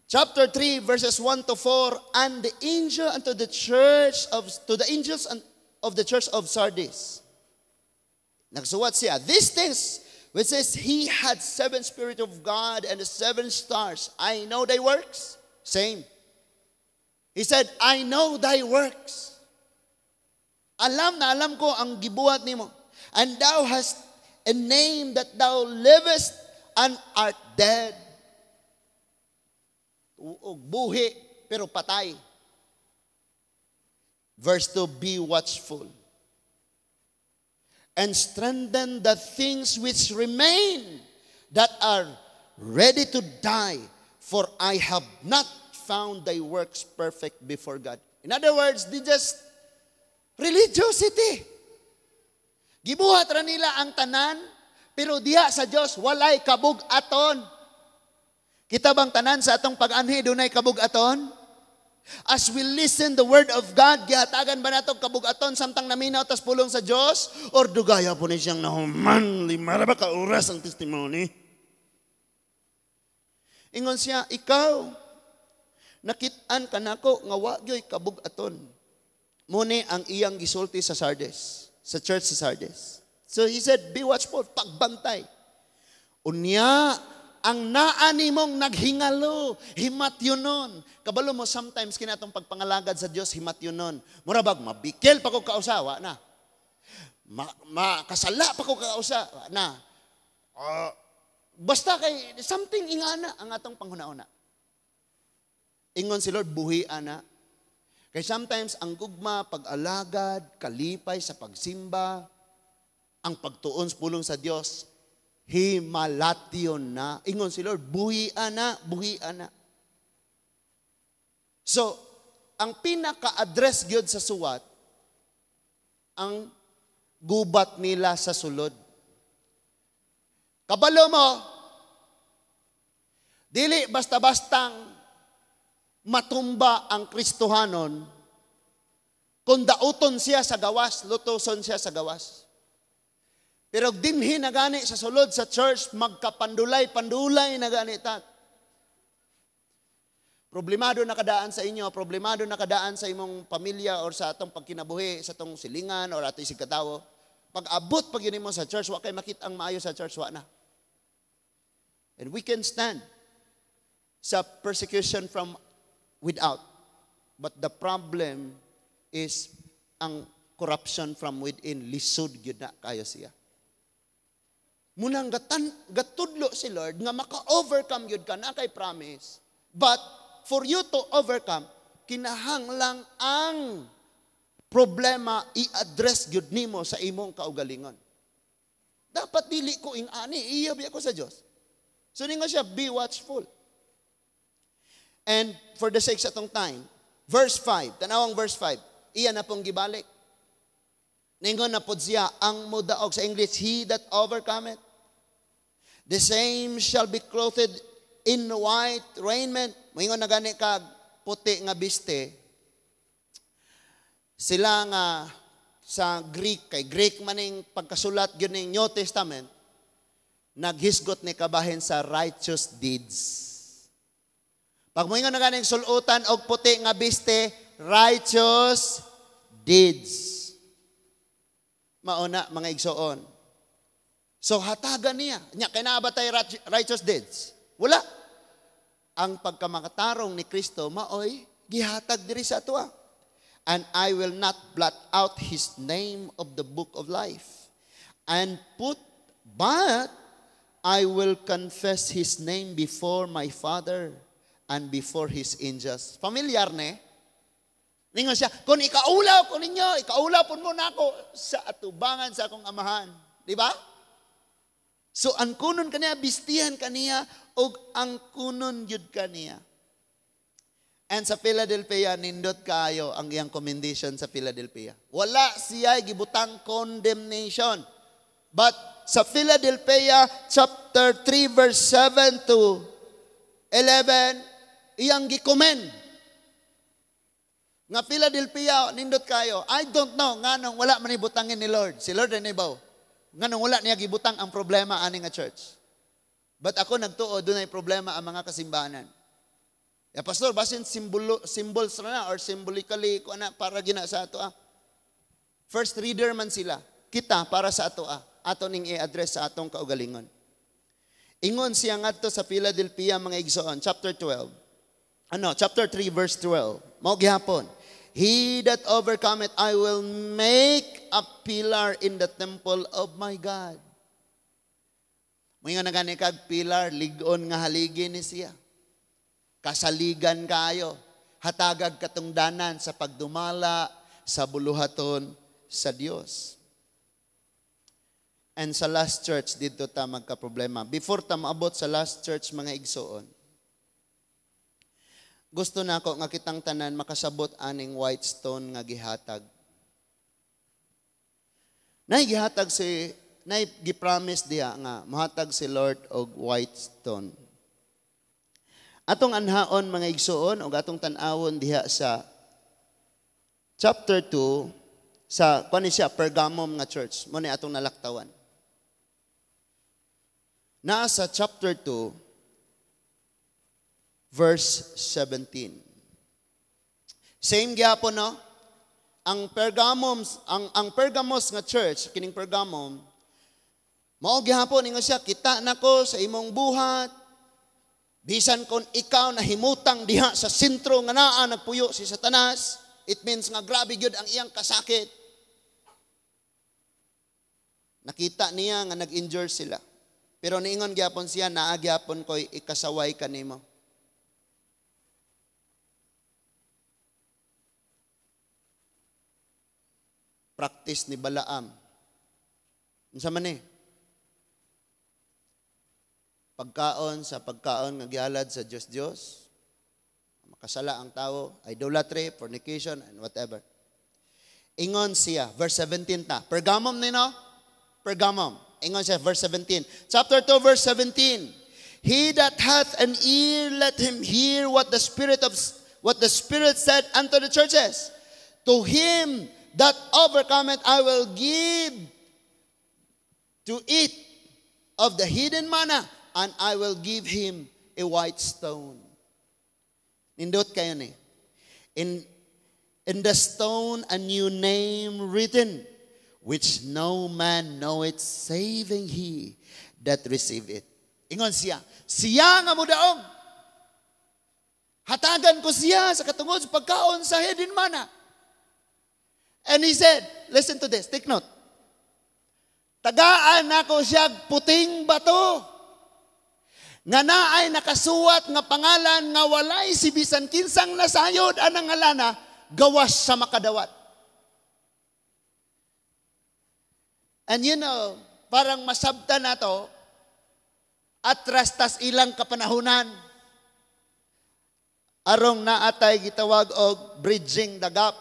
Speaker 1: Chapter 3 verses 1 to 4, "And the angel unto the church of to the angels of the church of Sardis." Nagsuwat siya, "These things which says he had seven spirit of God and the seven stars. I know thy works." Same. He said, "I know thy works." Alam na alam ko ang gibuhat nimo. "And thou hast a name that thou livest and art dead." Tuog, buhi, pero patay. Verse 2, "Be watchful and strengthen the things which remain that are ready to die, for I have not found thy works perfect before God." In other words, they just religiosity. Gibuhat ra nila ang tanan, pero diha sa Dios walay kabug-aton. Kita bang tanan sa atong pag-anhi dunay kabug-aton? As we listen the word of God, gihatagan ba nato kabug-aton samtang naminaw tas pulong sa Dios? Or dugaya po ni siyang nahuman, 5 ra ba ka oras ang testimony? Ingon siya, ikaw, nakit-an ka nako nga wa gyoy kabug-aton. Muni ang iyang gisulti sa Sardes, sa church sa Sardes. So he said, "Be watchful, pagbantay. Unya, ang naa nimong naghingalo, himatyonon." Kabalo mo, sometimes kinatong pagpangalagad sa Dios, himatyonon. Mura bag, mabikil pa ko kausa, wa na. Makasala pa ko kausa, wa na. Basta kay something ingana ang atong panghuna-una. Ingon si Lord, buhi ana. Kay sometimes ang gugma, pag-alagad, kalipay sa pagsimba, ang pagtuon sa pulong sa Dios, himalation na. Ingon si Lord, buhi ana, buhi ana. So, ang pinaka-address gyud sa suwat, ang gubat nila sa sulod. Kabalo mo, dili basta-bastang matumba ang Kristohanon kung dauton siya sa gawas, lutoson siya sa gawas. Pero dinhi na gani sa sulod sa church, magkapandulay-pandulay na gani ta. Problemado na kadaan sa inyo, problemado na kadaan sa imong pamilya or sa atong pagkinabuhi, sa atong silingan or atong isigkatawo. Pag abot pag yun mo sa church, wa kay makita ang maayo sa church, wa na. And we can stand sa persecution from without. But the problem is ang corruption from within, lisod gyud na kayo siya. Munang gatan, gatudlo si Lord nga maka-overcome gyud ka na kay promise. But for you to overcome, kinahanglang ang problema i-address gyud nimo sa imong kaugalingon. Dapat dili ko ing ani, iya biya ko sa Dios. So ningon siya, "Be watchful." And for the sake sa atong time, verse 5, tanawang verse 5, iya na pong gibalik. Ningon na pod siya, ang mudaog sa English, "He that overcometh, the same shall be clothed in white raiment." Moingon na gani kag puti nga biste. Sila nga sa Greek, kay Greek maning pagkasulat gyud ning New Testament, naghisgot ni kabahin sa righteous deeds. Pag moingon na ganing sulutan og puti nga biste, righteous deeds. Mauna mga igsoon. So hatagan niya. Nya kay naa ba tay righteous deeds? Wala. Ang pagkamakatarong ni Kristo maoy gihatag diri sa atoa. "And I will not blot out his name of the book of life. And put but I will confess his name before my Father and before his angels." Familiar ne? Ningon siya, kung ikaulaw ko ninyo, ikaulaw po mo na ako sa atubangan sa akong amahan. Di ba? So angkunon kaniya, bistihan kaniya, og angkunon gyud kaniya. And sa Philadelphia, nindot kaayo ang iyang commendation sa Philadelphia. Wala siya gibutang condemnation. But sa Philadelphia, chapter 3, verse 7 to 11, iyang gi-commend. Nga Philadelphia, nindot kayo. I don't know, nganong wala man ibutangin ni Lord. Si Lord ay nibaw. Nganong wala niya gibutang ang problema ani nga church. But ako nagtuo, dunay problema ang mga kasimbahanan. Ya, pastor, basin symbols na or symbolically ko na para gina sa ato ah. First reader man sila. Kita para sa ato ah. Ato ning i-address sa atong kaugalingon. Ingon siya ngadto sa Philadelphia, mga igsoon, chapter 12. Ano, chapter 3 verse 12. Mao gihapon. "He that overcometh, I will make a pillar in the temple of my God." Moingon na gani kag pillar, lig-on nga haligi ni siya. Kasaligan kayo, hatagag katungdanan sa pagdumala sa buluhaton sa Dios. And sa last church, dito ta magka-problema. Before ta maabot sa last church, mga igsoon, gusto na ako nga kitang tanan makasabot aning white stone nga gihatag. Nay gihatag si, nay gi-promise diha nga mohatag si Lord og white stone. Atong anhaon, mga igsoon, og atong tan-awon diha sa chapter 2 sa kuan siya Pergamum nga church mo ni atong nalaktawan. Naa sa chapter 2 verse 17. Same gyapon, no? Ang Pergamos nga church, kining Pergamum, mao gihapon ingon siya, "Kita nako sa imong buhat, bisan kon ikaw nahimutang diha sa sentro nga naa nagpuyo si Satanas." It means nga grabe gyud ang iyang kasakit. Nakita niya nga nag-endure sila. Pero niingon gyapon siya, "Naa gyapon ko'y ikasaway kanimo." Practice ni Balaam. Unsa man ni? Pagkaon sa pagkaon nga gihalad sa Diyos-Diyos, makasala ang tao, idolatry, fornication, and whatever. Ingon siya, verse 17 ta. Pergamum ni, no? Pergamum. Ingon siya, verse 17. Chapter 2, verse 17. "He that hath an ear, let him hear what the Spirit said unto the churches. To him that overcometh, I will give to eat of the hidden manna, and I will give him a white stone." Nindot kayo ni. "In the stone a new name written, which no man knoweth saving he that receive it." Ingon siya, siya nga mudaog, hatagan ko siya sa katungod sa pagkaon sa hidden manna. And he said, listen to this, take note. "Tagaan nako siya puting bato nga naay nakasuwat nga pangalan nga walay si bisan kinsang nasayod anang ngalana gawas sa makadawat." And you know, parang masabta na to, atras tas ilang kapanahunan. Arong naatay gitawag og bridging the gap.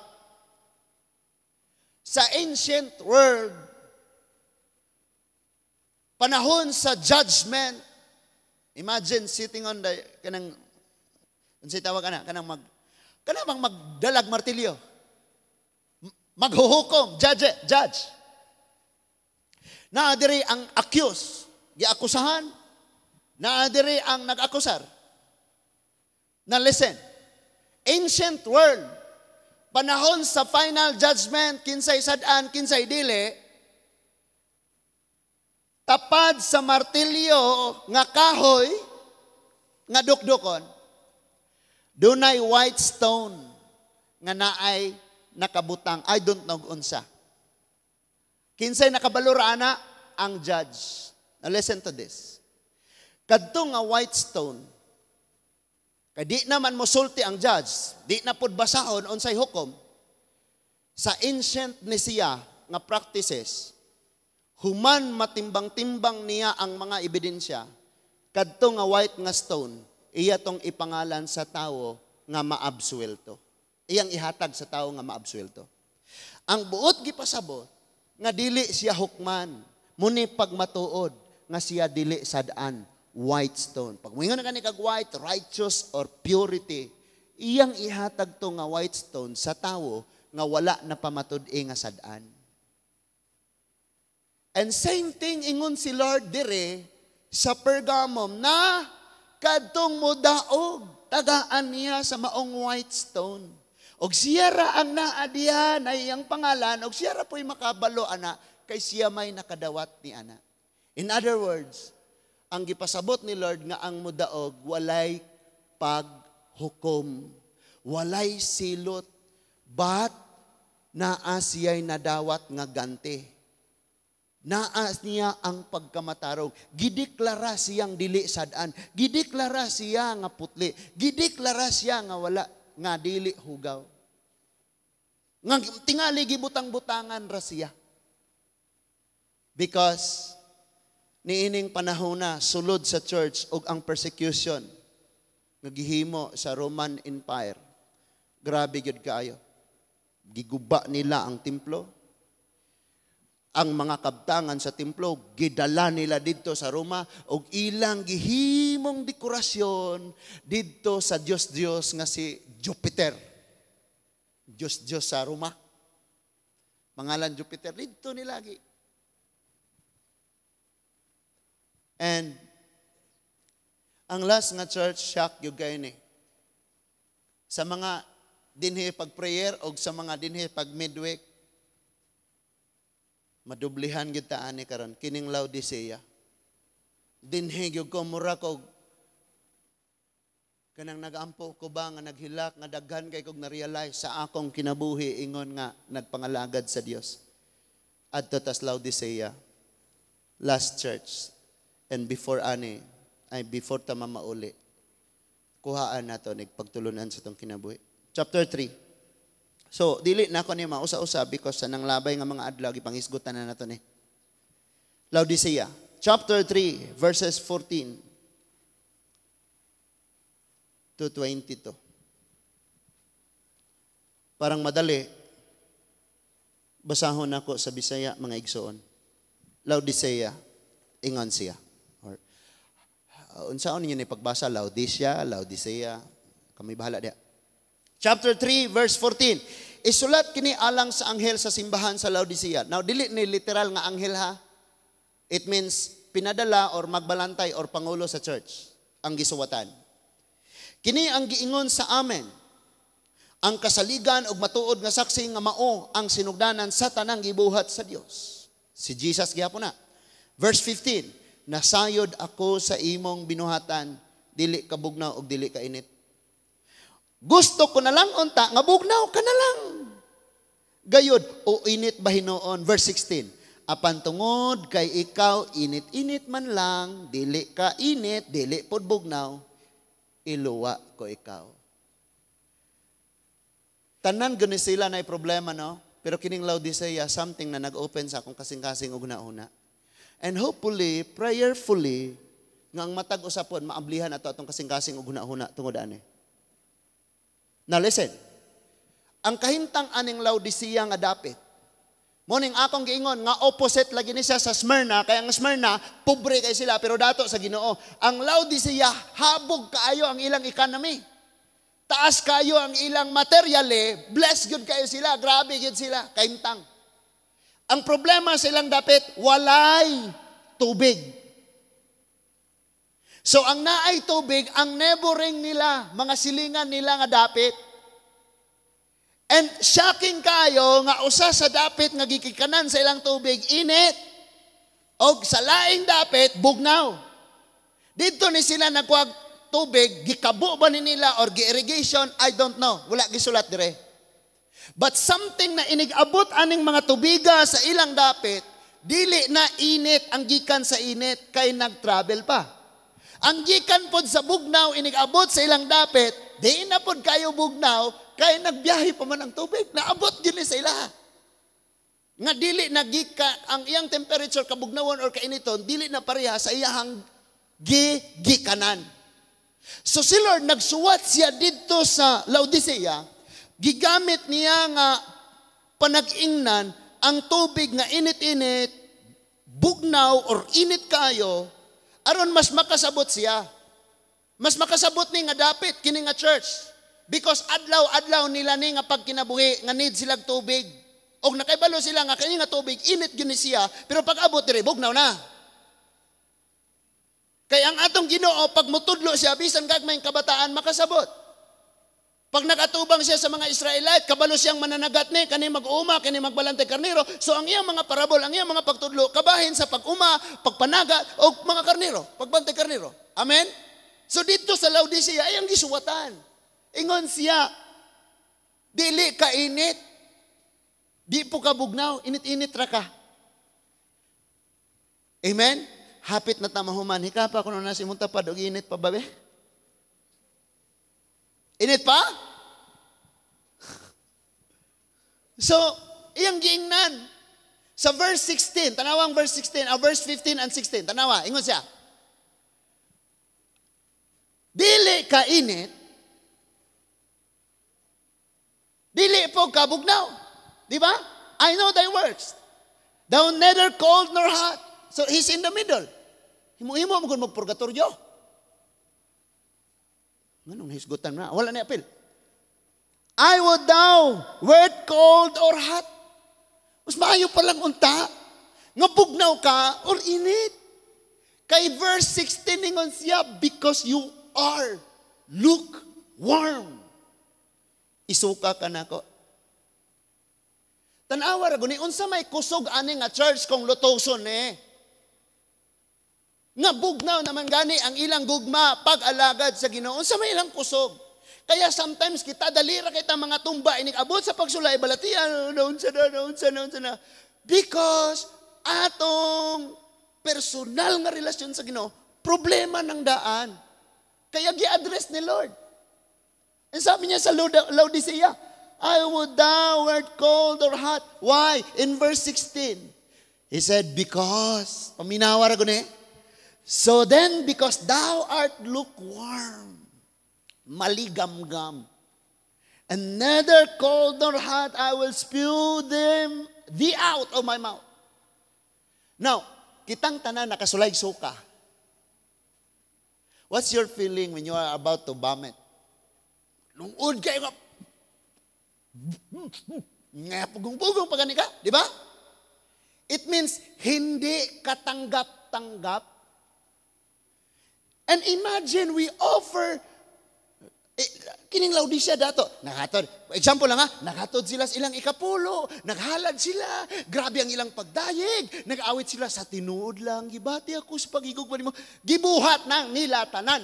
Speaker 1: Sa ancient world, panahon sa judgment, imagine sitting on the, kanang, unsay tawag ana, kanang magdalag martilyo, maghuhukom, judge. Naa diri ang accused, giakusahan, naa diri ang nag-akusar. Now listen, ancient world, panahon sa final judgment, kinsay sad-an, kinsay dili, tapad sa martilyo nga kahoy, nga dukdukon, dunay white stone nga naay nakabutang. I don't know unsa. Kinsay nakabalura ana? Ang judge. Now listen to this. Kadto nga white stone, kay di naman mosulti ang judge, di na pud basahon unsay hukom. Sa ancient ni siya nga practices, Human matimbang-timbang niya ang mga ebidensya, kadto nga white nga stone, iya tong ipangalan sa tawo nga maabsuelto. Iyang ihatag sa tawo nga maabsuelto. Ang buot gipasabot nga dili siya hukman, muni pagmatuod nga siya dili sad-an, white stone. Pag moingon na kani kag white, righteous or purity, iyang ihatag to nga white stone sa tawo nga wala na pamatud-i nga sad-an. And same thing ingon si Lord dire sa Pergamum na kadtong modaog, tagaan niya sa maong white stone. Og siya ra ang naa diha na iyang pangalan, og siya ra po'y makabalo ana, kay siya may nakadawat ni ana. In other words, ang gipasabot ni Lord nga ang mudaog walay paghukom, walay silot, but naa siya'y nadawat nga ganti. Naa niya ang pagkamatarong. Gideklara siyang dili sad-an. Gideklara siya nga putli. Gideklara siya nga wala, nga dili hugaw. Nga tingali gibutang-butangan ra siya. Because niining panahon na sulod sa church og ang persecution nga gihimo sa Roman Empire. Grabe gyud kaayo. Giguba nila ang templo. Ang mga kabtangan sa templo gidala nila didto sa Roma og ilang gihimong dekorasyon didto sa Dios-Dios nga si Jupiter. Dios-Dios sa Roma. Pangalan Jupiter didto nila gi. And ang last nga church, shock gyud kaayo ni. Sa mga dinhi pag-prayer og sa mga dinhi pag midweek, madublihan gyud ta ani karon kining Laodicea. Dinhi gyud ko mura kog kanang nagampo ko ba nga naghilak nga daghan kay kog na-realize sa akong kinabuhi ingon nga nagpangalagad sa Dios. Adto tas Laodicea, last church, and before ani ay before ta mamauli, kuhaan nato nig pagtulunan sa tong kinabuhi. Chapter 3. So, dili na ako ni mausa-usa because sa nang labay nga mga adlaw gipangisgutan na nato ni. Laodicea, chapter 3, verses 14 to 22. Parang madali, basahon ako sa Bisaya, mga igsoon. Laodicea, ingon siya. Or, unsaon ninyo ni pagbasa? Laodicea, Laodicea, kami bahala diya. Chapter 3, verse 14. Isulat kini alang sa anghel sa simbahan sa Laodicea. Now, dili ni literal nga anghel ha. It means pinadala or magbalantay or pangulo sa church ang gisuwatan. Kini ang giingon sa amen. Ang kasaligan og matuod nga saksi nga mao ang sinugdanan sa tanang gibuhat sa Dios. Si Jesus gihapon na. Verse 15, nasayod ako sa imong binuhatan, dili ka bugnaw og dili ka init. Gusto ko na lang unta, nga bugnaw ka na lang. Gayod, o init ba hinuon? Verse 16, apan tungod kay ikaw init-init man lang, dili ka init, dili pod bugnaw, iluwa ko ikaw. Tanan gani sila na problema, no? Pero kining Laodicea, something na nag-open sa akong kasing-kasing og una-una. And hopefully, prayerfully, nga ang matag usapon, maablihan ato atong kasing-kasing og una-una tungod ani. Now listen, ang kahimtang aning Laodicea nga dapit, morning akong giingon nga opposite lagi ni siya sa Smyrna, kaya ang Smyrna, pobre kay sila, pero dato sa Ginoo. Ang Laodicea, habog kaayo ang ilang economy. Taas kayo ang ilang material, blessed gyud kayo sila, grabe gyud sila, kahimtang. Ang problema sa ilang dapit, walay tubig. So ang naay tubig, ang neighboring nila, mga silingan nila nga dapit. And shocking kayo nga usa sa dapit nga gikikanan sa ilang tubig, init. Og sa laing dapit, bugnaw. Dito ni sila nagkuha tubig, gikabo ba ni nila or gi-irrigation, I don't know. Wala gisulat dire. But something na inigabot aning mga tubiga sa ilang dapit, dili na init ang gikan sa init kay nag-travel pa. Ang gikan pod sa bugnaw inigabot sa ilang dapit, di na pod kayo bugnaw kay nagbiyahe pa man ang tubig, naabot gyud ni sa ila. Nga dili na gika ang iyang temperature kabugnawon or kainiton, dili na pareha sa iyahang gigikanan. So si Lord nagsuwat siya didto sa Laodicea, gigamit niya nga panag-ingnan ang tubig nga init-init, bugnaw or init kayo, aron mas makasabot siya. Mas makasabot ni nga dapit kini nga church. Because adlaw-adlaw nila ni nga pagkinabuhi nga need silag tubig. Og nakaibalo sila nga kini nga tubig init gyud ni siya, pero pag abot diri bugnaw na. Kay ang atong Ginoo pag mutudlo siya bisan gagmayng kabataan makasabot. Pag nakatubang siya sa mga Israelite, kabalo siyang mananagat ni kani mag-uma, kani magbalantay karnero. So ang iyang mga parabol, ang iyang mga pagtudlo, kabahin sa pag-uma, pagpanagat o mga karnero, pagbantay karnero. Amen? So dito sa Laodicea ay ang gisuwatan. Ingon siya, dili ka init, di po ka bugnaw, init-init ra ka. Amen? Hapit na ta mahuman. Hikapa kuno na si imong tapad og init pa ba be? Init pa? So, iyang giingnan. Sa verse 16, tanawang verse 16, verse 15 and 16, tanawa, ingon siya. Dili ka init, dili po ka bugnaw. Di ba? I know thy works. Thou neither cold nor hot. So he's in the middle. Himo-himo mo kung magpurgatorio. Nganong nahisgutan na? Wala na apil. I would thou wert cold or hot. Mas maayo pa lang unta. Nga bugnaw ka or init. Kay verse 16 ingon siya, because you are lukewarm. Isuka ka nako. Tanawa ra guni unsa may kusog ani nga church kung lutoson ni. Nga bugnaw naman gani ang ilang gugma pag-alagad sa Ginoo. Unsa may ilang kusog. Kaya sometimes kita dali ra kita mga tumba inig abot sa pagsulay balatian naunsa na naunsa na naunsa na because atong personal nga relasyon sa Ginoo problema ng daan. Kaya gi-address ni Lord. And sabi niya sa Laodicea, I would thou wert cold or hot. Why? In verse 16, he said, because, paminawa ra guni. So then, because thou art lukewarm, maligamgam, and neither cold nor hot, I will spew them thee out of my mouth. Now, kitang tanan nakasulay suka. What's your feeling when you are about to vomit? Lungod kayo nga. Nga pugong-pugong pa gani ka, di ba? It means hindi katanggap-tanggap. And imagine we offer kining Laodicea dato, nakatod. Example lang ha, nakatod sila sa ilang ikapulo, naghalad sila, grabe ang ilang pagdayeg, nag-awit sila sa tinuod lang, gibati ako sa pagigugma nimo, gibuhat nang nila tanan.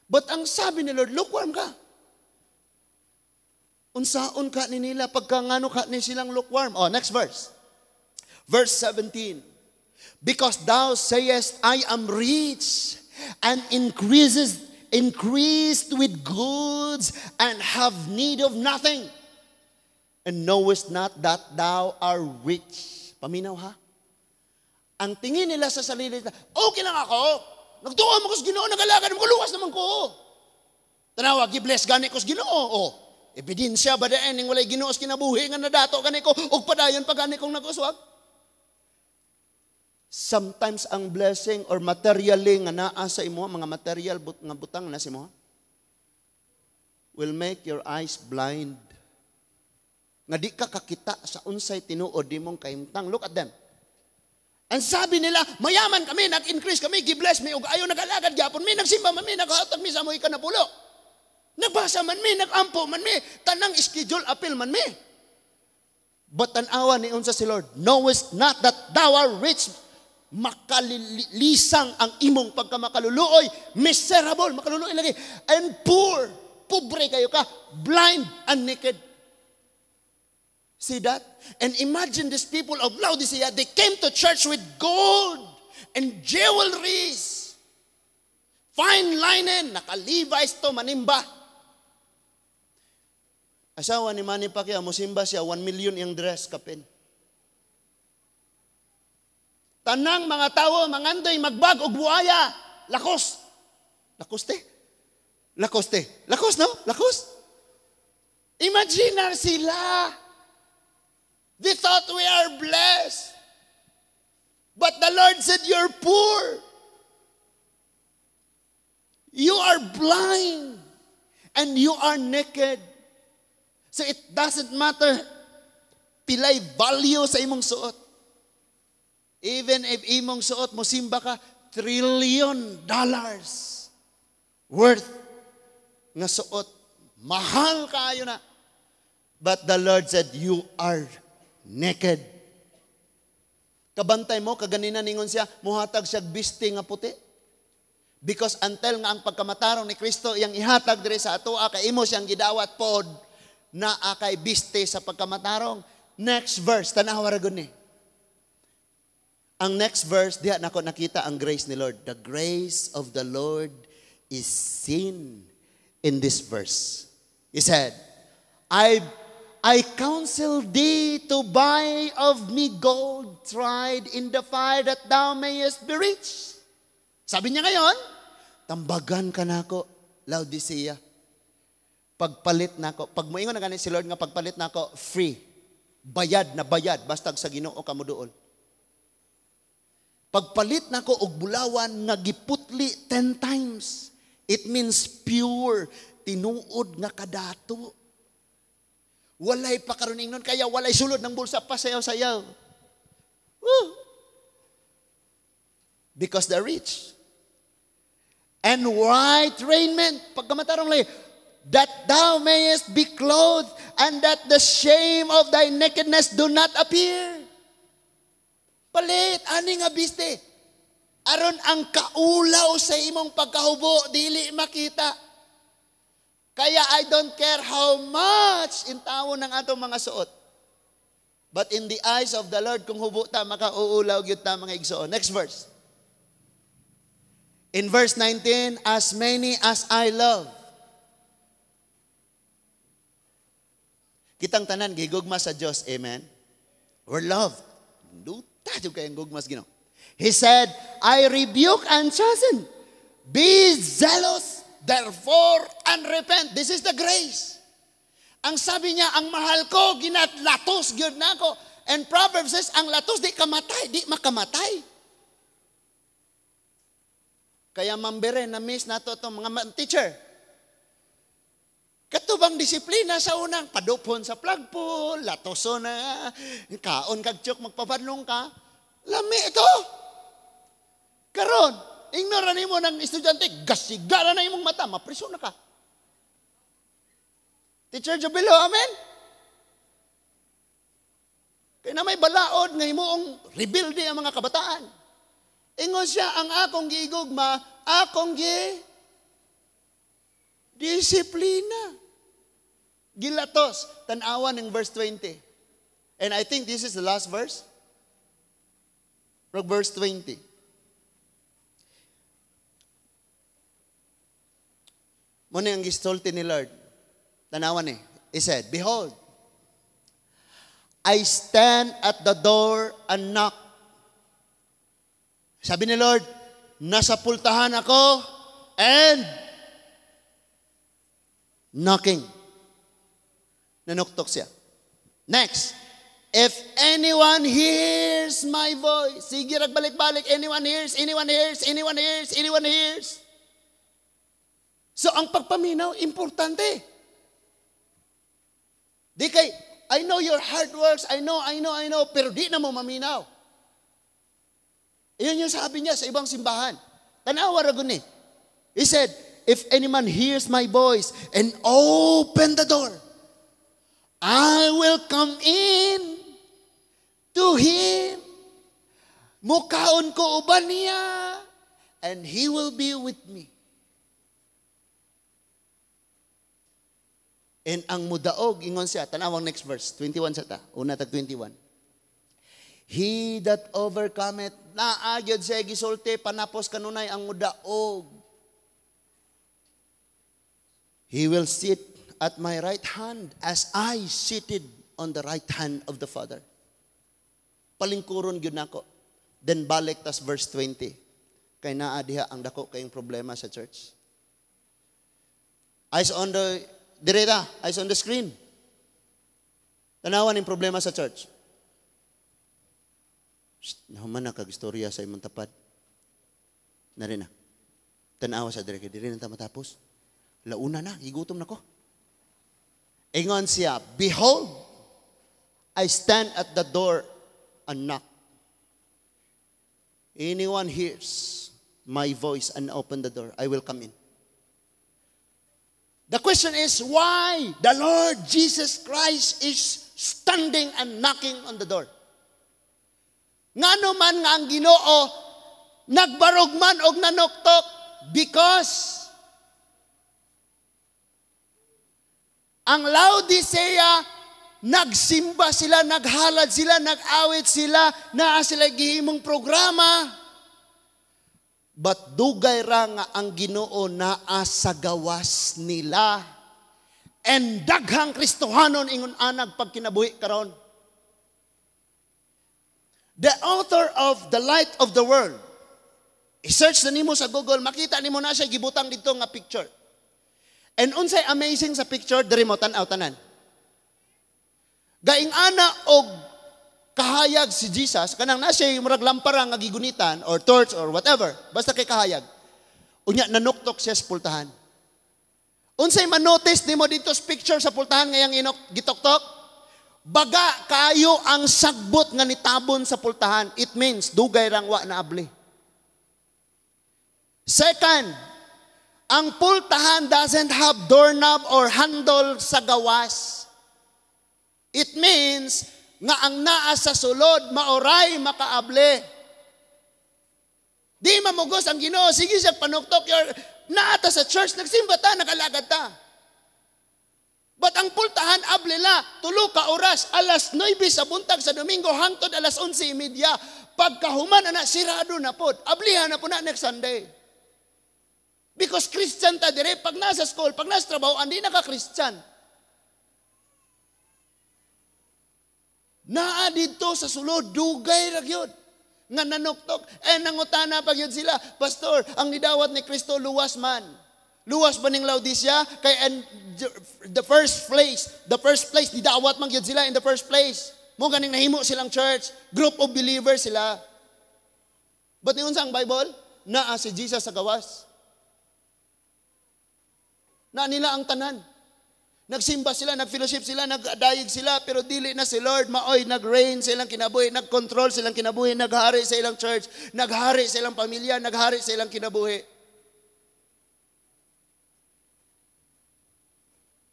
Speaker 1: But ang sabi ni Lord, lukewarm ka. Unsaon ka ni nila pagka ngano ka ni silang lukewarm. Oh, next verse. Verse 17. Because thou sayest, I am rich and increased with goods and have need of nothing. And knowest not that thou art rich. Paminaw ha? Ang tingin nila sa sarili nila, okay lang ako. Nagtuo mo ko sa Ginoo, nag-alagad mo, luwas naman ko. Tanawa, gi-bless gani ko sa Ginoo. Oh, ebidensya ba daan ning walay Ginoo sa kinabuhi nga nadato gani ko ug padayon pa gani kong nag-uswag? Sometimes ang blessing or materially nga naa sa imo, mga material nga butang na sa imo, will make your eyes blind. Nga di ka kakita sa unsay tinuod di mong kahimtang. Look at them. Ang sabi nila, mayaman kami, nag-increase kami, gi-bless mi, ug ayo nag-alagad gyapon mi, nagsimba man mi, naghatag mi sa amoy kanapulo. Nagbasa man mi, nag-ampo man mi, tanang schedule appeal man mi. But tan-awa ni unsa si Lord, knowest not that thou art rich, makalilisang ang imong pagkamakaluluoy, miserable, makaluluoy lagi, and poor, pobre kayo ka, blind and naked. See that? And imagine these people of Laodicea, they came to church with gold and jewelries, fine linen, naka-Levi's to manimba. Asawa ni Manny Pacquiao, musimba siya, 1 million iyang dress kapin. Tanang mga tawo mangandoy magbag og buaya. Lakos. Lacoste. Lacoste. Lakos, no? Lakos. Imagine sila. They thought we are blessed. But the Lord said, "You're poor. You are blind. And you are naked." So it doesn't matter pilay value sa imong suot. Even if imong suot mo simba ka $trillion worth nga suot, mahal kaayo na. But the Lord said, "You are naked." Kabantay mo, kaganina ningon siya, muhatag siya biste nga puti. Because until nga ang pagkamatarong ni Kristo iyang ihatag diri sa atoa, kay imo siyang gidawat pod, naa kay biste sa pagkamatarong. Next verse, tanawa ra gud ni. Ang next verse, diha nako nakita ang grace ni Lord. The grace of the Lord is seen in this verse. He said, I counsel thee to buy of me gold tried in the fire, that thou mayest be rich." Sabi niya ngayon, "Tambagan ka nako, Laodicea. Pagpalit nako, pag moingon na gani si Lord nga pagpalit nako, free. Bayad na bayad, basta sa Ginoo ka mo duol. Pagpalit nako og bulawan nga giputli 10 times." It means pure, tinuod nga kadato. Walay pa karon ingnon, kaya walay sulod ng bulsa, pasayaw-sayaw. Woo! Because they're rich. "And white raiment," pagkamatarong lay, "that thou mayest be clothed, and that the shame of thy nakedness do not appear." Palit, ani nga biste. Aron ang kaulaw sa imong pagkahubo, dili makita. Kaya I don't care how much in tao ng atong mga suot. But in the eyes of the Lord, kung hubo ta, makauulaw gyud ta, mga igsoon. Next verse. In verse 19, "As many as I love." Kitang tanan, gigugma sa Diyos. Amen? We're loved. Duta, jud kayong gugma sa Ginoo. He said, "I rebuke and chasten. Be zealous, therefore, and repent." This is the grace. Ang sabi niya, ang mahal ko, ginatlatos, gyud na ako. And Proverbs says, ang latos, di kamatay, di makamatay. Kaya mambere, na-miss nato itong mga teacher. Katubang disiplina sa unang, padupon sa flagpole, latoso na, kaon kag tsuk, magpabadlong ka. Lami ito. Karon, ignore nimo ng estudyante, gasigara na imong mata, mapriso na ka. Teacher Jubilo, amen? Kaya na may balaod nga himuong rebelde ang mga kabataan. Ingon siya, ang akong giigugma, akong gi disiplina. Gilatos, tanawan ng verse 20. And I think this is the last verse. Verse 20. Muna ang gisulti ni Lord. Tanawan ni. He said, "Behold, I stand at the door and knock." Sabi ni Lord, nasa pultahan ako and knocking. Nanuktok siya. Next, "If anyone hears my voice," sige balik-balik, anyone hears, anyone hears, anyone hears, anyone hears. So ang pagpaminaw, importante. Di kay, I know your hard works, I know, I know, I know, pero di na mo maminaw. Iyon yung sabi niya sa ibang simbahan. Tanawa ra guni. He said, "If any man hears my voice and open the door, I will come in to him. Mukaon ko uban niya, and he will be with me." And ang mudaog, ingon siya, tanawang next verse, 21 sa ta, una tag 21. "He that overcometh," naagyod siya gisulti, panapos kanunay ang mudaog. "He will sit at my right hand as I seated on the right hand of the Father. Palingkuron gyud nako. Then balik tas verse 20. Kay naa diha ang dako kayong problema sa church. Eyes on the direta, eyes on the screen. Tanawan yung problema sa church. Shh, nahuman na kag istorya sa imong tapad. Na rin na. Tanawa sa dire kay diri na ta matapos. Launa na, gigutom na ko. Ingon siya, "Behold, I stand at the door and knock. Anyone hears my voice and open the door, I will come in." The question is why the Lord Jesus Christ is standing and knocking on the door. Ngano man nga ang Ginoo nagbarog man og nanoktok? Because ang Laodicea, nagsimba sila, naghalad sila, nag-awit sila, naa sila gihimong programa. But dugay ra nga ang Ginoo naa sa gawas nila. And daghang Kristohanon ingon anag pagkinabuhi karon. The author of The Light of the World, i-search na nimo sa Google, makita nimo na siya gibutang dito nga picture. And unsay amazing sa picture, diri mo tan-aw tanan. Gaing ana og kahayag si Jesus, kanang na siya murag lampara nga gigunitan or torch or whatever, basta kay kahayag. Unya nanuktok siya sa pultahan. Unsay manotice nimo dito sa picture sa pultahan ngayang inok gitoktok? Baga kayo ang sagbot nga nitabon sa pultahan. It means dugay rang wa na abli. Second, ang pultahan doesn't have doorknob or handle sa gawas. It means nga ang naa sa sulod maoray makaable. Di mamugos ang Ginoo, sige siya panuktok, your naa ta sa church, nagsimba ta, nagalagad ta. But ang pultahan able la, tulo ka oras, alas 9 sa buntag sa Domingo hangtod alas 11:30. Pagkahuman ana, sirado na pod. Ablihan na po na next Sunday. Because Christian ta dire, pag nasa school, pag nasa trabaho, andi na ka Christian. Naa didto sa sulod, dugay ra gyud nga nanuktok. Eh nangutana pa gyud sila, "Pastor, ang nidawat ni Kristo luwas man. Luwas ba ning Laodicea? Kay and the first place, nidawat man gyud sila in the first place. Mo ganing nahimo silang church, group of believers sila." But niyon sa ang Bible, naa si Jesus sa gawas. Na nila ang tanan. Nagsimba sila, nagfellowship sila, nagdayeg sila, pero dili na si Lord maoy nag-reign sa ilang kinabuhi, nag-control sa ilang kinabuhi, naghari sa ilang church, naghari sa ilang pamilya, naghari sa ilang kinabuhi.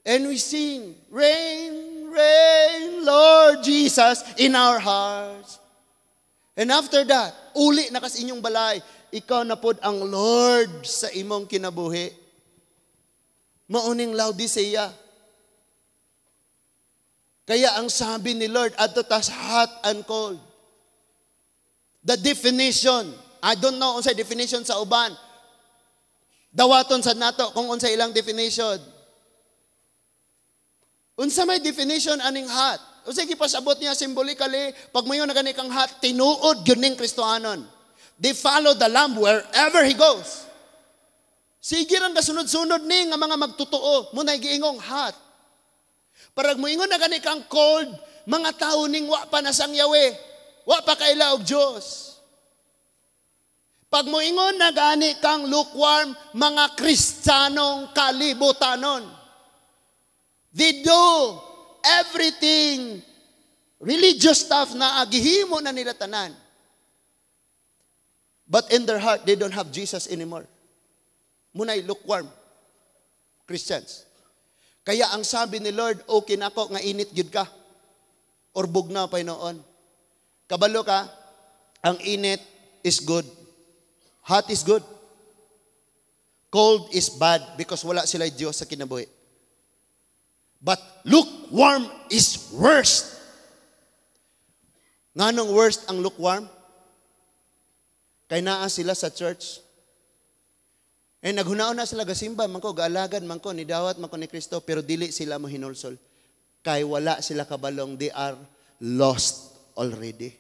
Speaker 1: And we sing, "Reign, reign, Lord Jesus, in our hearts." And after that, uli na kas inyong balay, ikaw na pod ang Lord sa imong kinabuhi. Mauning Laodicea. Kaya ang sabi ni Lord, adto tas hot and cold. The definition, I don't know unsay definition sa uban. Dawaton sad nato kung unsay ilang definition. Unsa may definition aning hot? Unsay gipasabot niya symbolically, pag mayon na gani kang hot, tinuod gyud ning Kristohanon. They follow the Lamb wherever he goes. Sige rang kasunod-sunod ni nga mga magtotoo, munay giingong hot. Parag moingon na gani kang cold, mga tao ning wa pa nasang Yahweh, wa pa kaila og Dios. Pag moingon na gani kang lukewarm, mga Kristiyanong kalibutanon. They do everything, religious stuff na agihimo na nila tanan. But in their heart, they don't have Jesus anymore. Munay lukewarm Christians. Kaya ang sabi ni Lord, okay nako nga init gyud ka. Or bugnaw pa noon. Kabalo ka, ang init is good. Hot is good. Cold is bad because wala sila Diyos sa kinabuhi. But lukewarm is worst. Nganong worst ang lukewarm? Kay naa sila sa church. Eh naghunaon na sila gasimba man ko, gaalagad man ko, nidawat man ko ni Kristo, pero dili sila mohinulsol. Kay wala sila kabalong, they are lost already.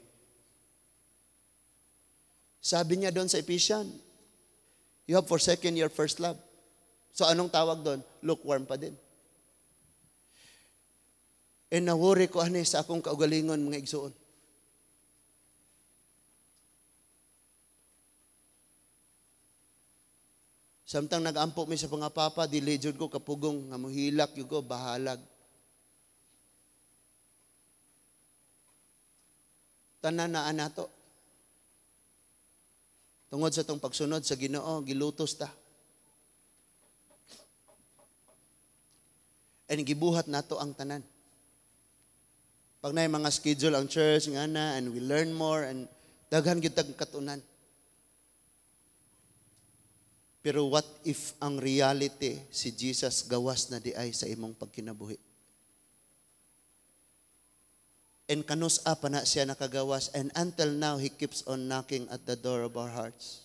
Speaker 1: Sabi niya doon sa Ephesians, you have forsaken your first love. So anong tawag doon? Lukewarm pa din. E nawori ko ani sa akong kaugalingon, mga igsuon. Samtang nag-ampo mi sa mga papa, dili jud ko kapugong nga mohilak jud ko, bahalag. Tanan naa nato. Tungod sa tong pagsunod sa Ginoo, gilutos ta. And gibuhat nato ang tanan. Pag naay mga schedule ang church nga na, and we learn more, and daghan gyud tag katunan. Pero what if ang reality, si Jesus gawas na di ay sa imong pagkinabuhi? And kanus-a pa na siya nakagawas, and until now, He keeps on knocking at the door of our hearts.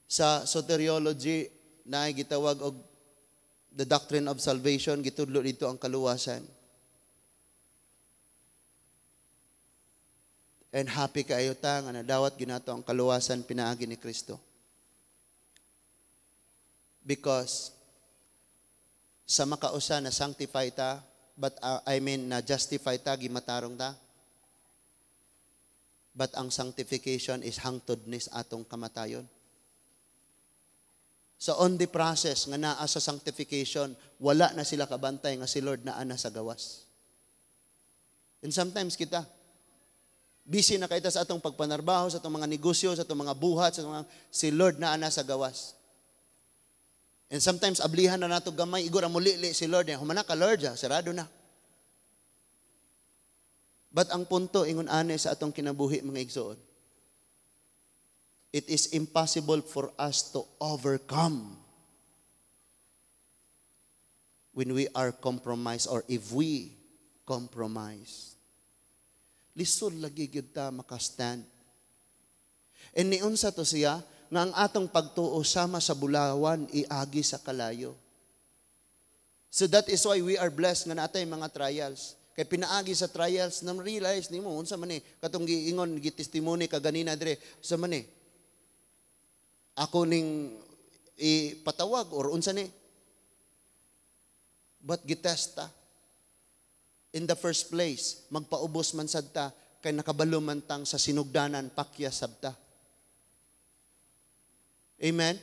Speaker 1: Sa soteriology, na gitawag og the doctrine of salvation, gitudlo dito ang kaluwasan. And happy kaayo ta nga nadawat ginato ang kaluwasan pinaagi ni Kristo. Because sa makausa na sanctify ta, but I mean na justify ta, gimatarong ta. But ang sanctification is hangtod nis atong kamatayon. So on the process nga naa sa sanctification, wala na sila kabantay nga si Lord naa na sa gawas. And sometimes kita, busy na kita sa atong pagpanarbaho, sa atong mga negosyo, sa atong mga buhat, sa atong mga, si Lord naa na sa gawas. And sometimes, ablihan na nato gamay, igor ang mulili si Lord. Humana ka, Lord, sarado na. But ang punto, ingon ane sa atong kinabuhi, mga igsoon, it is impossible for us to overcome when we are compromised or if we compromise. Lisod lagi gyud ta makastand. And niunsa to siya, nga ang atong pagtuo sama sa bulawan iagi sa kalayo. So that is why we are blessed nga natay mga trials. Kay pinaagi sa trials, na realize nimo unsa man ni katong giingon gitestimony kaganina dire, unsa man ni ako ning ipatawag or unsa ni, but gitesta. In the first place, magpaubos man sad ta kay nakabalo man tang sa sinugdanan pakya sabta. Amen?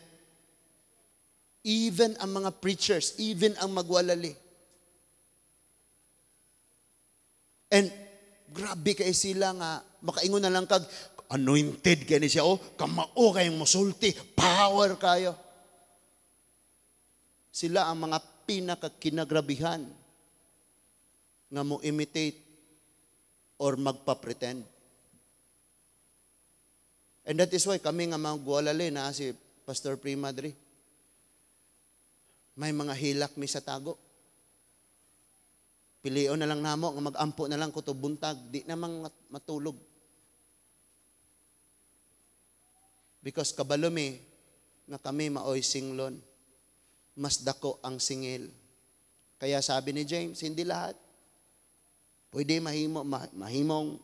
Speaker 1: Even ang mga preachers, even ang magwalali. And grabe kay sila nga, makaingon na lang kag, anointed kay ni siya, oh, kamao kayong musulti, power kayo. Sila ang mga pinakakinagrabihan nga mo imitate or magpa-pretend. And that is why kami nga magwalali na si Pastor Prima diri. May mga hilak mi sa tago. Pilion na lang namo nga magampo na lang kutob buntag, di namang matulog. Because kabalo mi nga kami maoy singlon. Mas dako ang singil. Kaya sabi ni James, hindi lahat pwede mahimong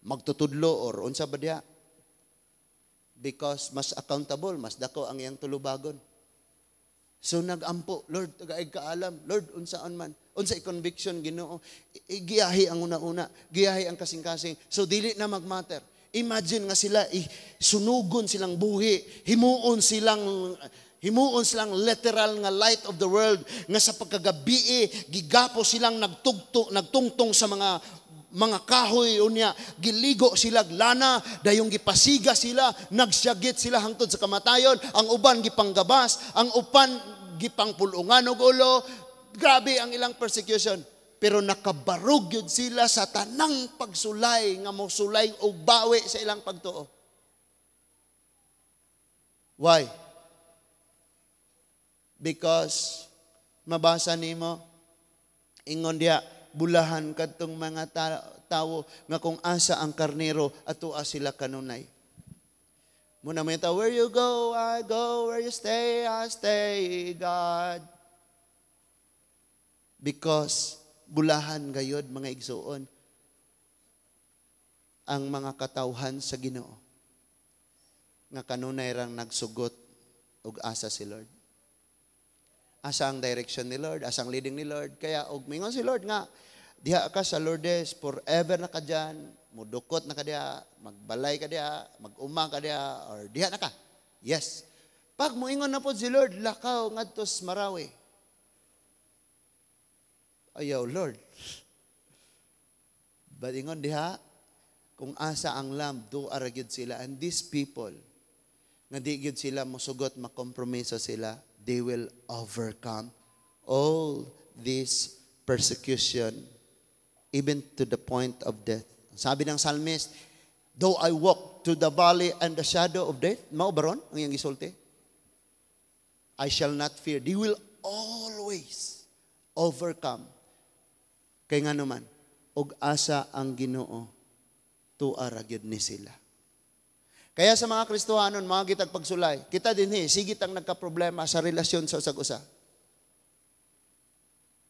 Speaker 1: magtutudlo or unsa ba diha? Because mas accountable, mas dako ang iyang tulubagon. So nagampo, Lord, tagaig kaalam, Lord, unsaon man, unsa conviction Ginoo, giyahi ang una-una, giyahi ang kasing-kasing. So dili na magmatter. Imagine nga sila, sunugon silang buhi, himuon silang literal nga light of the world, nga sa pagkagabi, gigapo silang nagtungtong sa mga kahoy unya, giligo sila lana, dayong gipasiga sila, nagsyagit sila hangtod sa kamatayon, ang uban gipanggabas, ang uban gipangpulungan og ulo. Grabe ang ilang persecution. Pero nakabarog yun sila sa tanang pagsulay nga mosulay og bawi sa ilang pagtuo. Why? Because mabasa nimo ingon diya, bulahan kadtong mga tawo nga kung asa ang karnero atoa sila kanunay. Muna mo ito, "Where you go, I go. Where you stay, I stay, God." Because bulahan gayod, mga igsuon, ang mga katawhan sa Ginoo nga kanunay rang nagsugot og asa si Lord. Asa ang direction ni Lord, asa ang leading ni Lord. Kaya og mingon si Lord nga diha ka sa Lourdes, forever na ka dyan, mudukot na ka diha, magbalay ka diha, mag-uma ka diha, or diha na ka. Yes. Pag moingon na po si Lord, "Lakaw ngadto sa Marawi." Ayaw, Lord. But ingon diha, kung asa ang lamb, doa ra gyud sila. And these people, nga di gyud sila musugot, makompromiso sila, they will overcome all this persecution, even to the point of death. Sabi ng psalmist, "Though I walk to the valley and the shadow of death," mao baron ang iyang gisulti? "I shall not fear." They will always overcome. Kay nga naman, og asa ang Ginoo, tuwa ra gyud ni sila. Kaya sa mga Kristohanon, mga gitag pagsulay, kita din he, sige tang nagka-problema sa relasyon sa usag usa.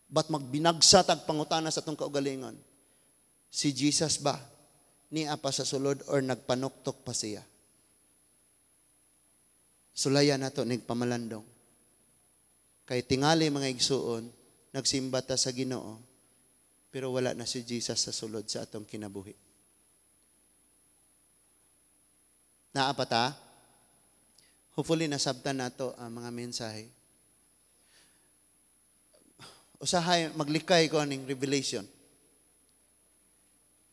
Speaker 1: But magbinagsa tag pangutana sa atong kaugalingon. Si Jesus ba niya pa sa sulod or nagpanuktok pa siya? Sulayan nato ning pamalandong. Kay tingali, mga igsuon, nagsimba ta sa Ginoo, pero wala na si Jesus sa sulod sa atong kinabuhi. Naa pa ta? Hopefully nasabtan nato ang mga mensahe. Usahay maglikay ko aning revelation.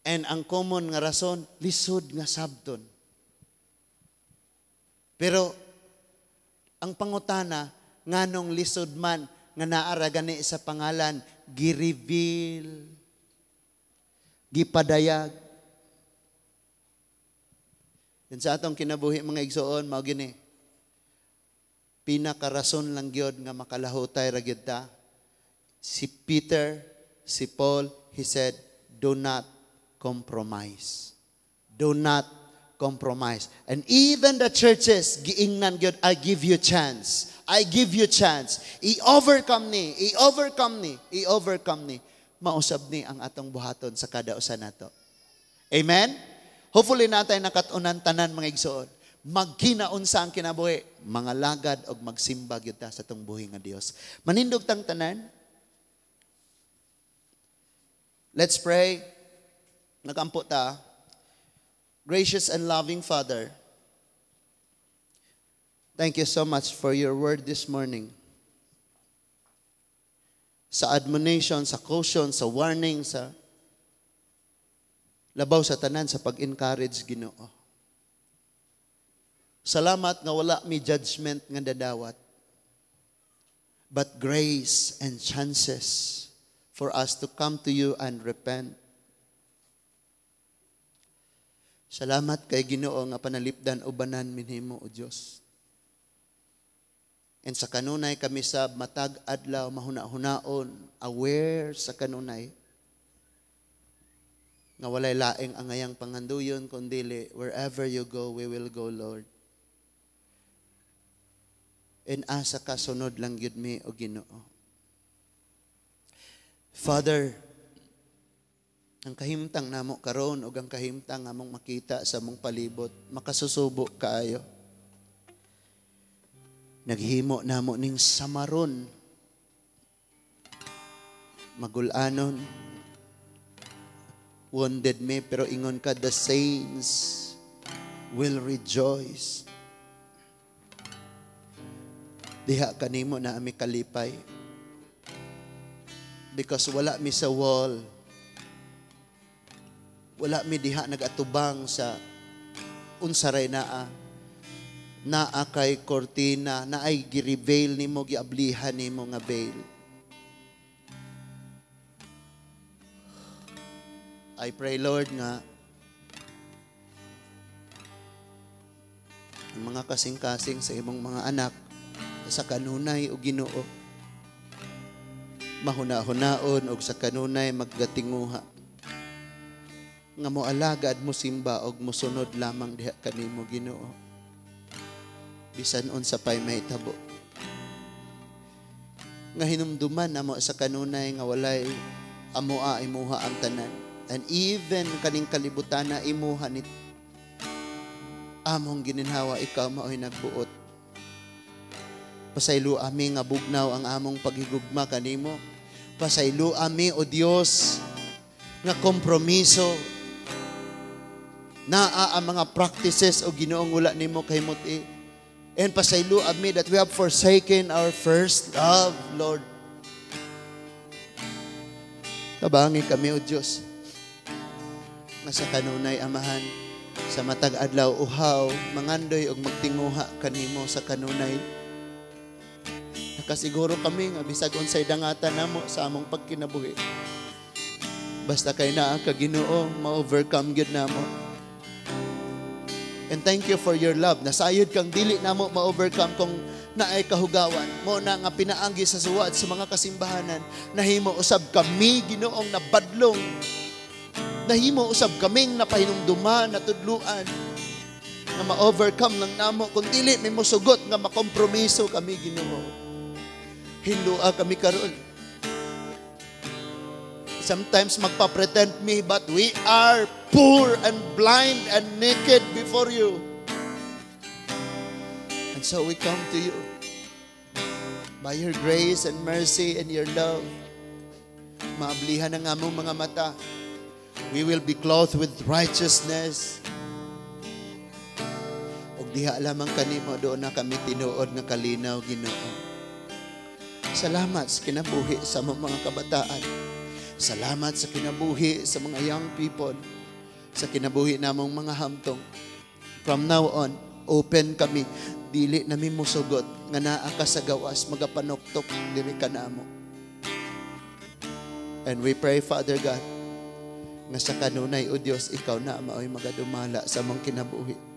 Speaker 1: And ang common nga rason, lisod nga sabton. Pero ang pangutana, nganong lisod man nga naara gani sa pangalan, gi-reveal, gipadayag? Yan sa atong kinabuhi, mga igsoon, mao gini. Pinakarason lang gyud nga makalahutay ra gyud ta. Si Peter, si Paul, he said, "Do not compromise. Do not compromise." And even the churches, giingnan gyud, "I give you chance. I give you chance. I-overcome ni, i-overcome ni, i-overcome ni." Mausab ni ang atong buhaton sa kada usa nato. Amen? Hopefully natay nakatunan tanan, mga igsoon. Magkinaunsa ang kinabuhi, mga lagad og magsimba gyud ta sa atong buhi nga Dios. Manindog tang tanan. Let's pray. Nagampo ta. Gracious and loving Father, thank you so much for your word this morning. Sa admonition, sa caution, sa warning, sa labaw sa tanan sa pag-encourage, Ginoo. Salamat nga wala mi judgment nga dadawat, but grace and chances for us to come to you and repent. Salamat kay Ginoo nga panalipdan ubanan minhimo o Dios. And sa kanunay kami sa matag adlaw mahuna-hunaon, aware sa kanunay nga walay laing angayang panganduyon kundili wherever you go, we will go, Lord. And asa ka, sunod lang gyud mi, o Ginoo. Father, ang kahimtang namo karon ug ang kahimtang among makita sa among palibot, makasusubo kaayo. Naghimo namo ning samaron, magulanon, wounded me, pero ingon ka, the saints will rejoice. Diha kanimo na ami kalipay. Because wala mi sa wall. Wala mi diha nagatubang sa unsaray naa. Naa kay kortina, naay gi-reveal nimo, giablihan nimo nga veil. I pray, Lord, nga ang mga kasing-kasing sa imong mga anak sa kanunay o Ginoo, mahuna-hunaon og sa kanunay maggatinguha nga moalagad, mo simba og mosunod lamang diha kanimo, Ginoo. Bisan unsa pa'y mahitabo. Nga hinumduman namo sa kanunay nga walay amoa, imuha ang tanan. And even kaning kalibutan na imuha ni among gininhawa, ikaw mao'y nagbuot. Pasaylo ami nga bugnaw ang among paghigugma kanimo. Pasaylo ami, O Dios, nga kompromiso naa ang mga practices o Ginoong wala nimo kahimuti. And pasaylo ami that we have forsaken our first love, Lord. Tabangi kami, O Diyos, nga sa kanunay, Amahan, sa matag adlaw uhaw, mangandoy og magtinguha kanimo sa kanunay. Nakasiguro kami nga bisag unsay dangatan namo sa among pagkinabuhi, basta kay naa ka, Ginoo, ma-overcome gyud namo. And thank you for your love. Nasayod kang dili namo ma-overcome kung naay kahugawan. Mao na nga pinaagi sa suwat sa mga kasimbahanan, nahimo usab kami, Ginoong, nabadlong. Nahimo usab kaming napahinumduman, natudluan nga ma-overcome lang namo kung dili may musugot nga makompromiso kami, Ginoo. Hinlua kami karon. Sometimes magpa-pretend me, but we are poor and blind and naked before you. And so we come to you. By your grace and mercy and your love, maablihan ang among mga mata. We will be clothed with righteousness. Ug diha lamang kanimo duna kami tinuod nga kalinaw, Ginoo. Salamat sa kinabuhi sa mga kabataan. Salamat sa kinabuhi sa mga young people. Sa kinabuhi namong mga hamtong. From now on, open kami. Dili nami musugot nga naa ka sa gawas, magapanuktok diri ka namo. And we pray, Father God, nga sa kanunay, O Diyos, ikaw na mao'y magadumala sa among kinabuhi.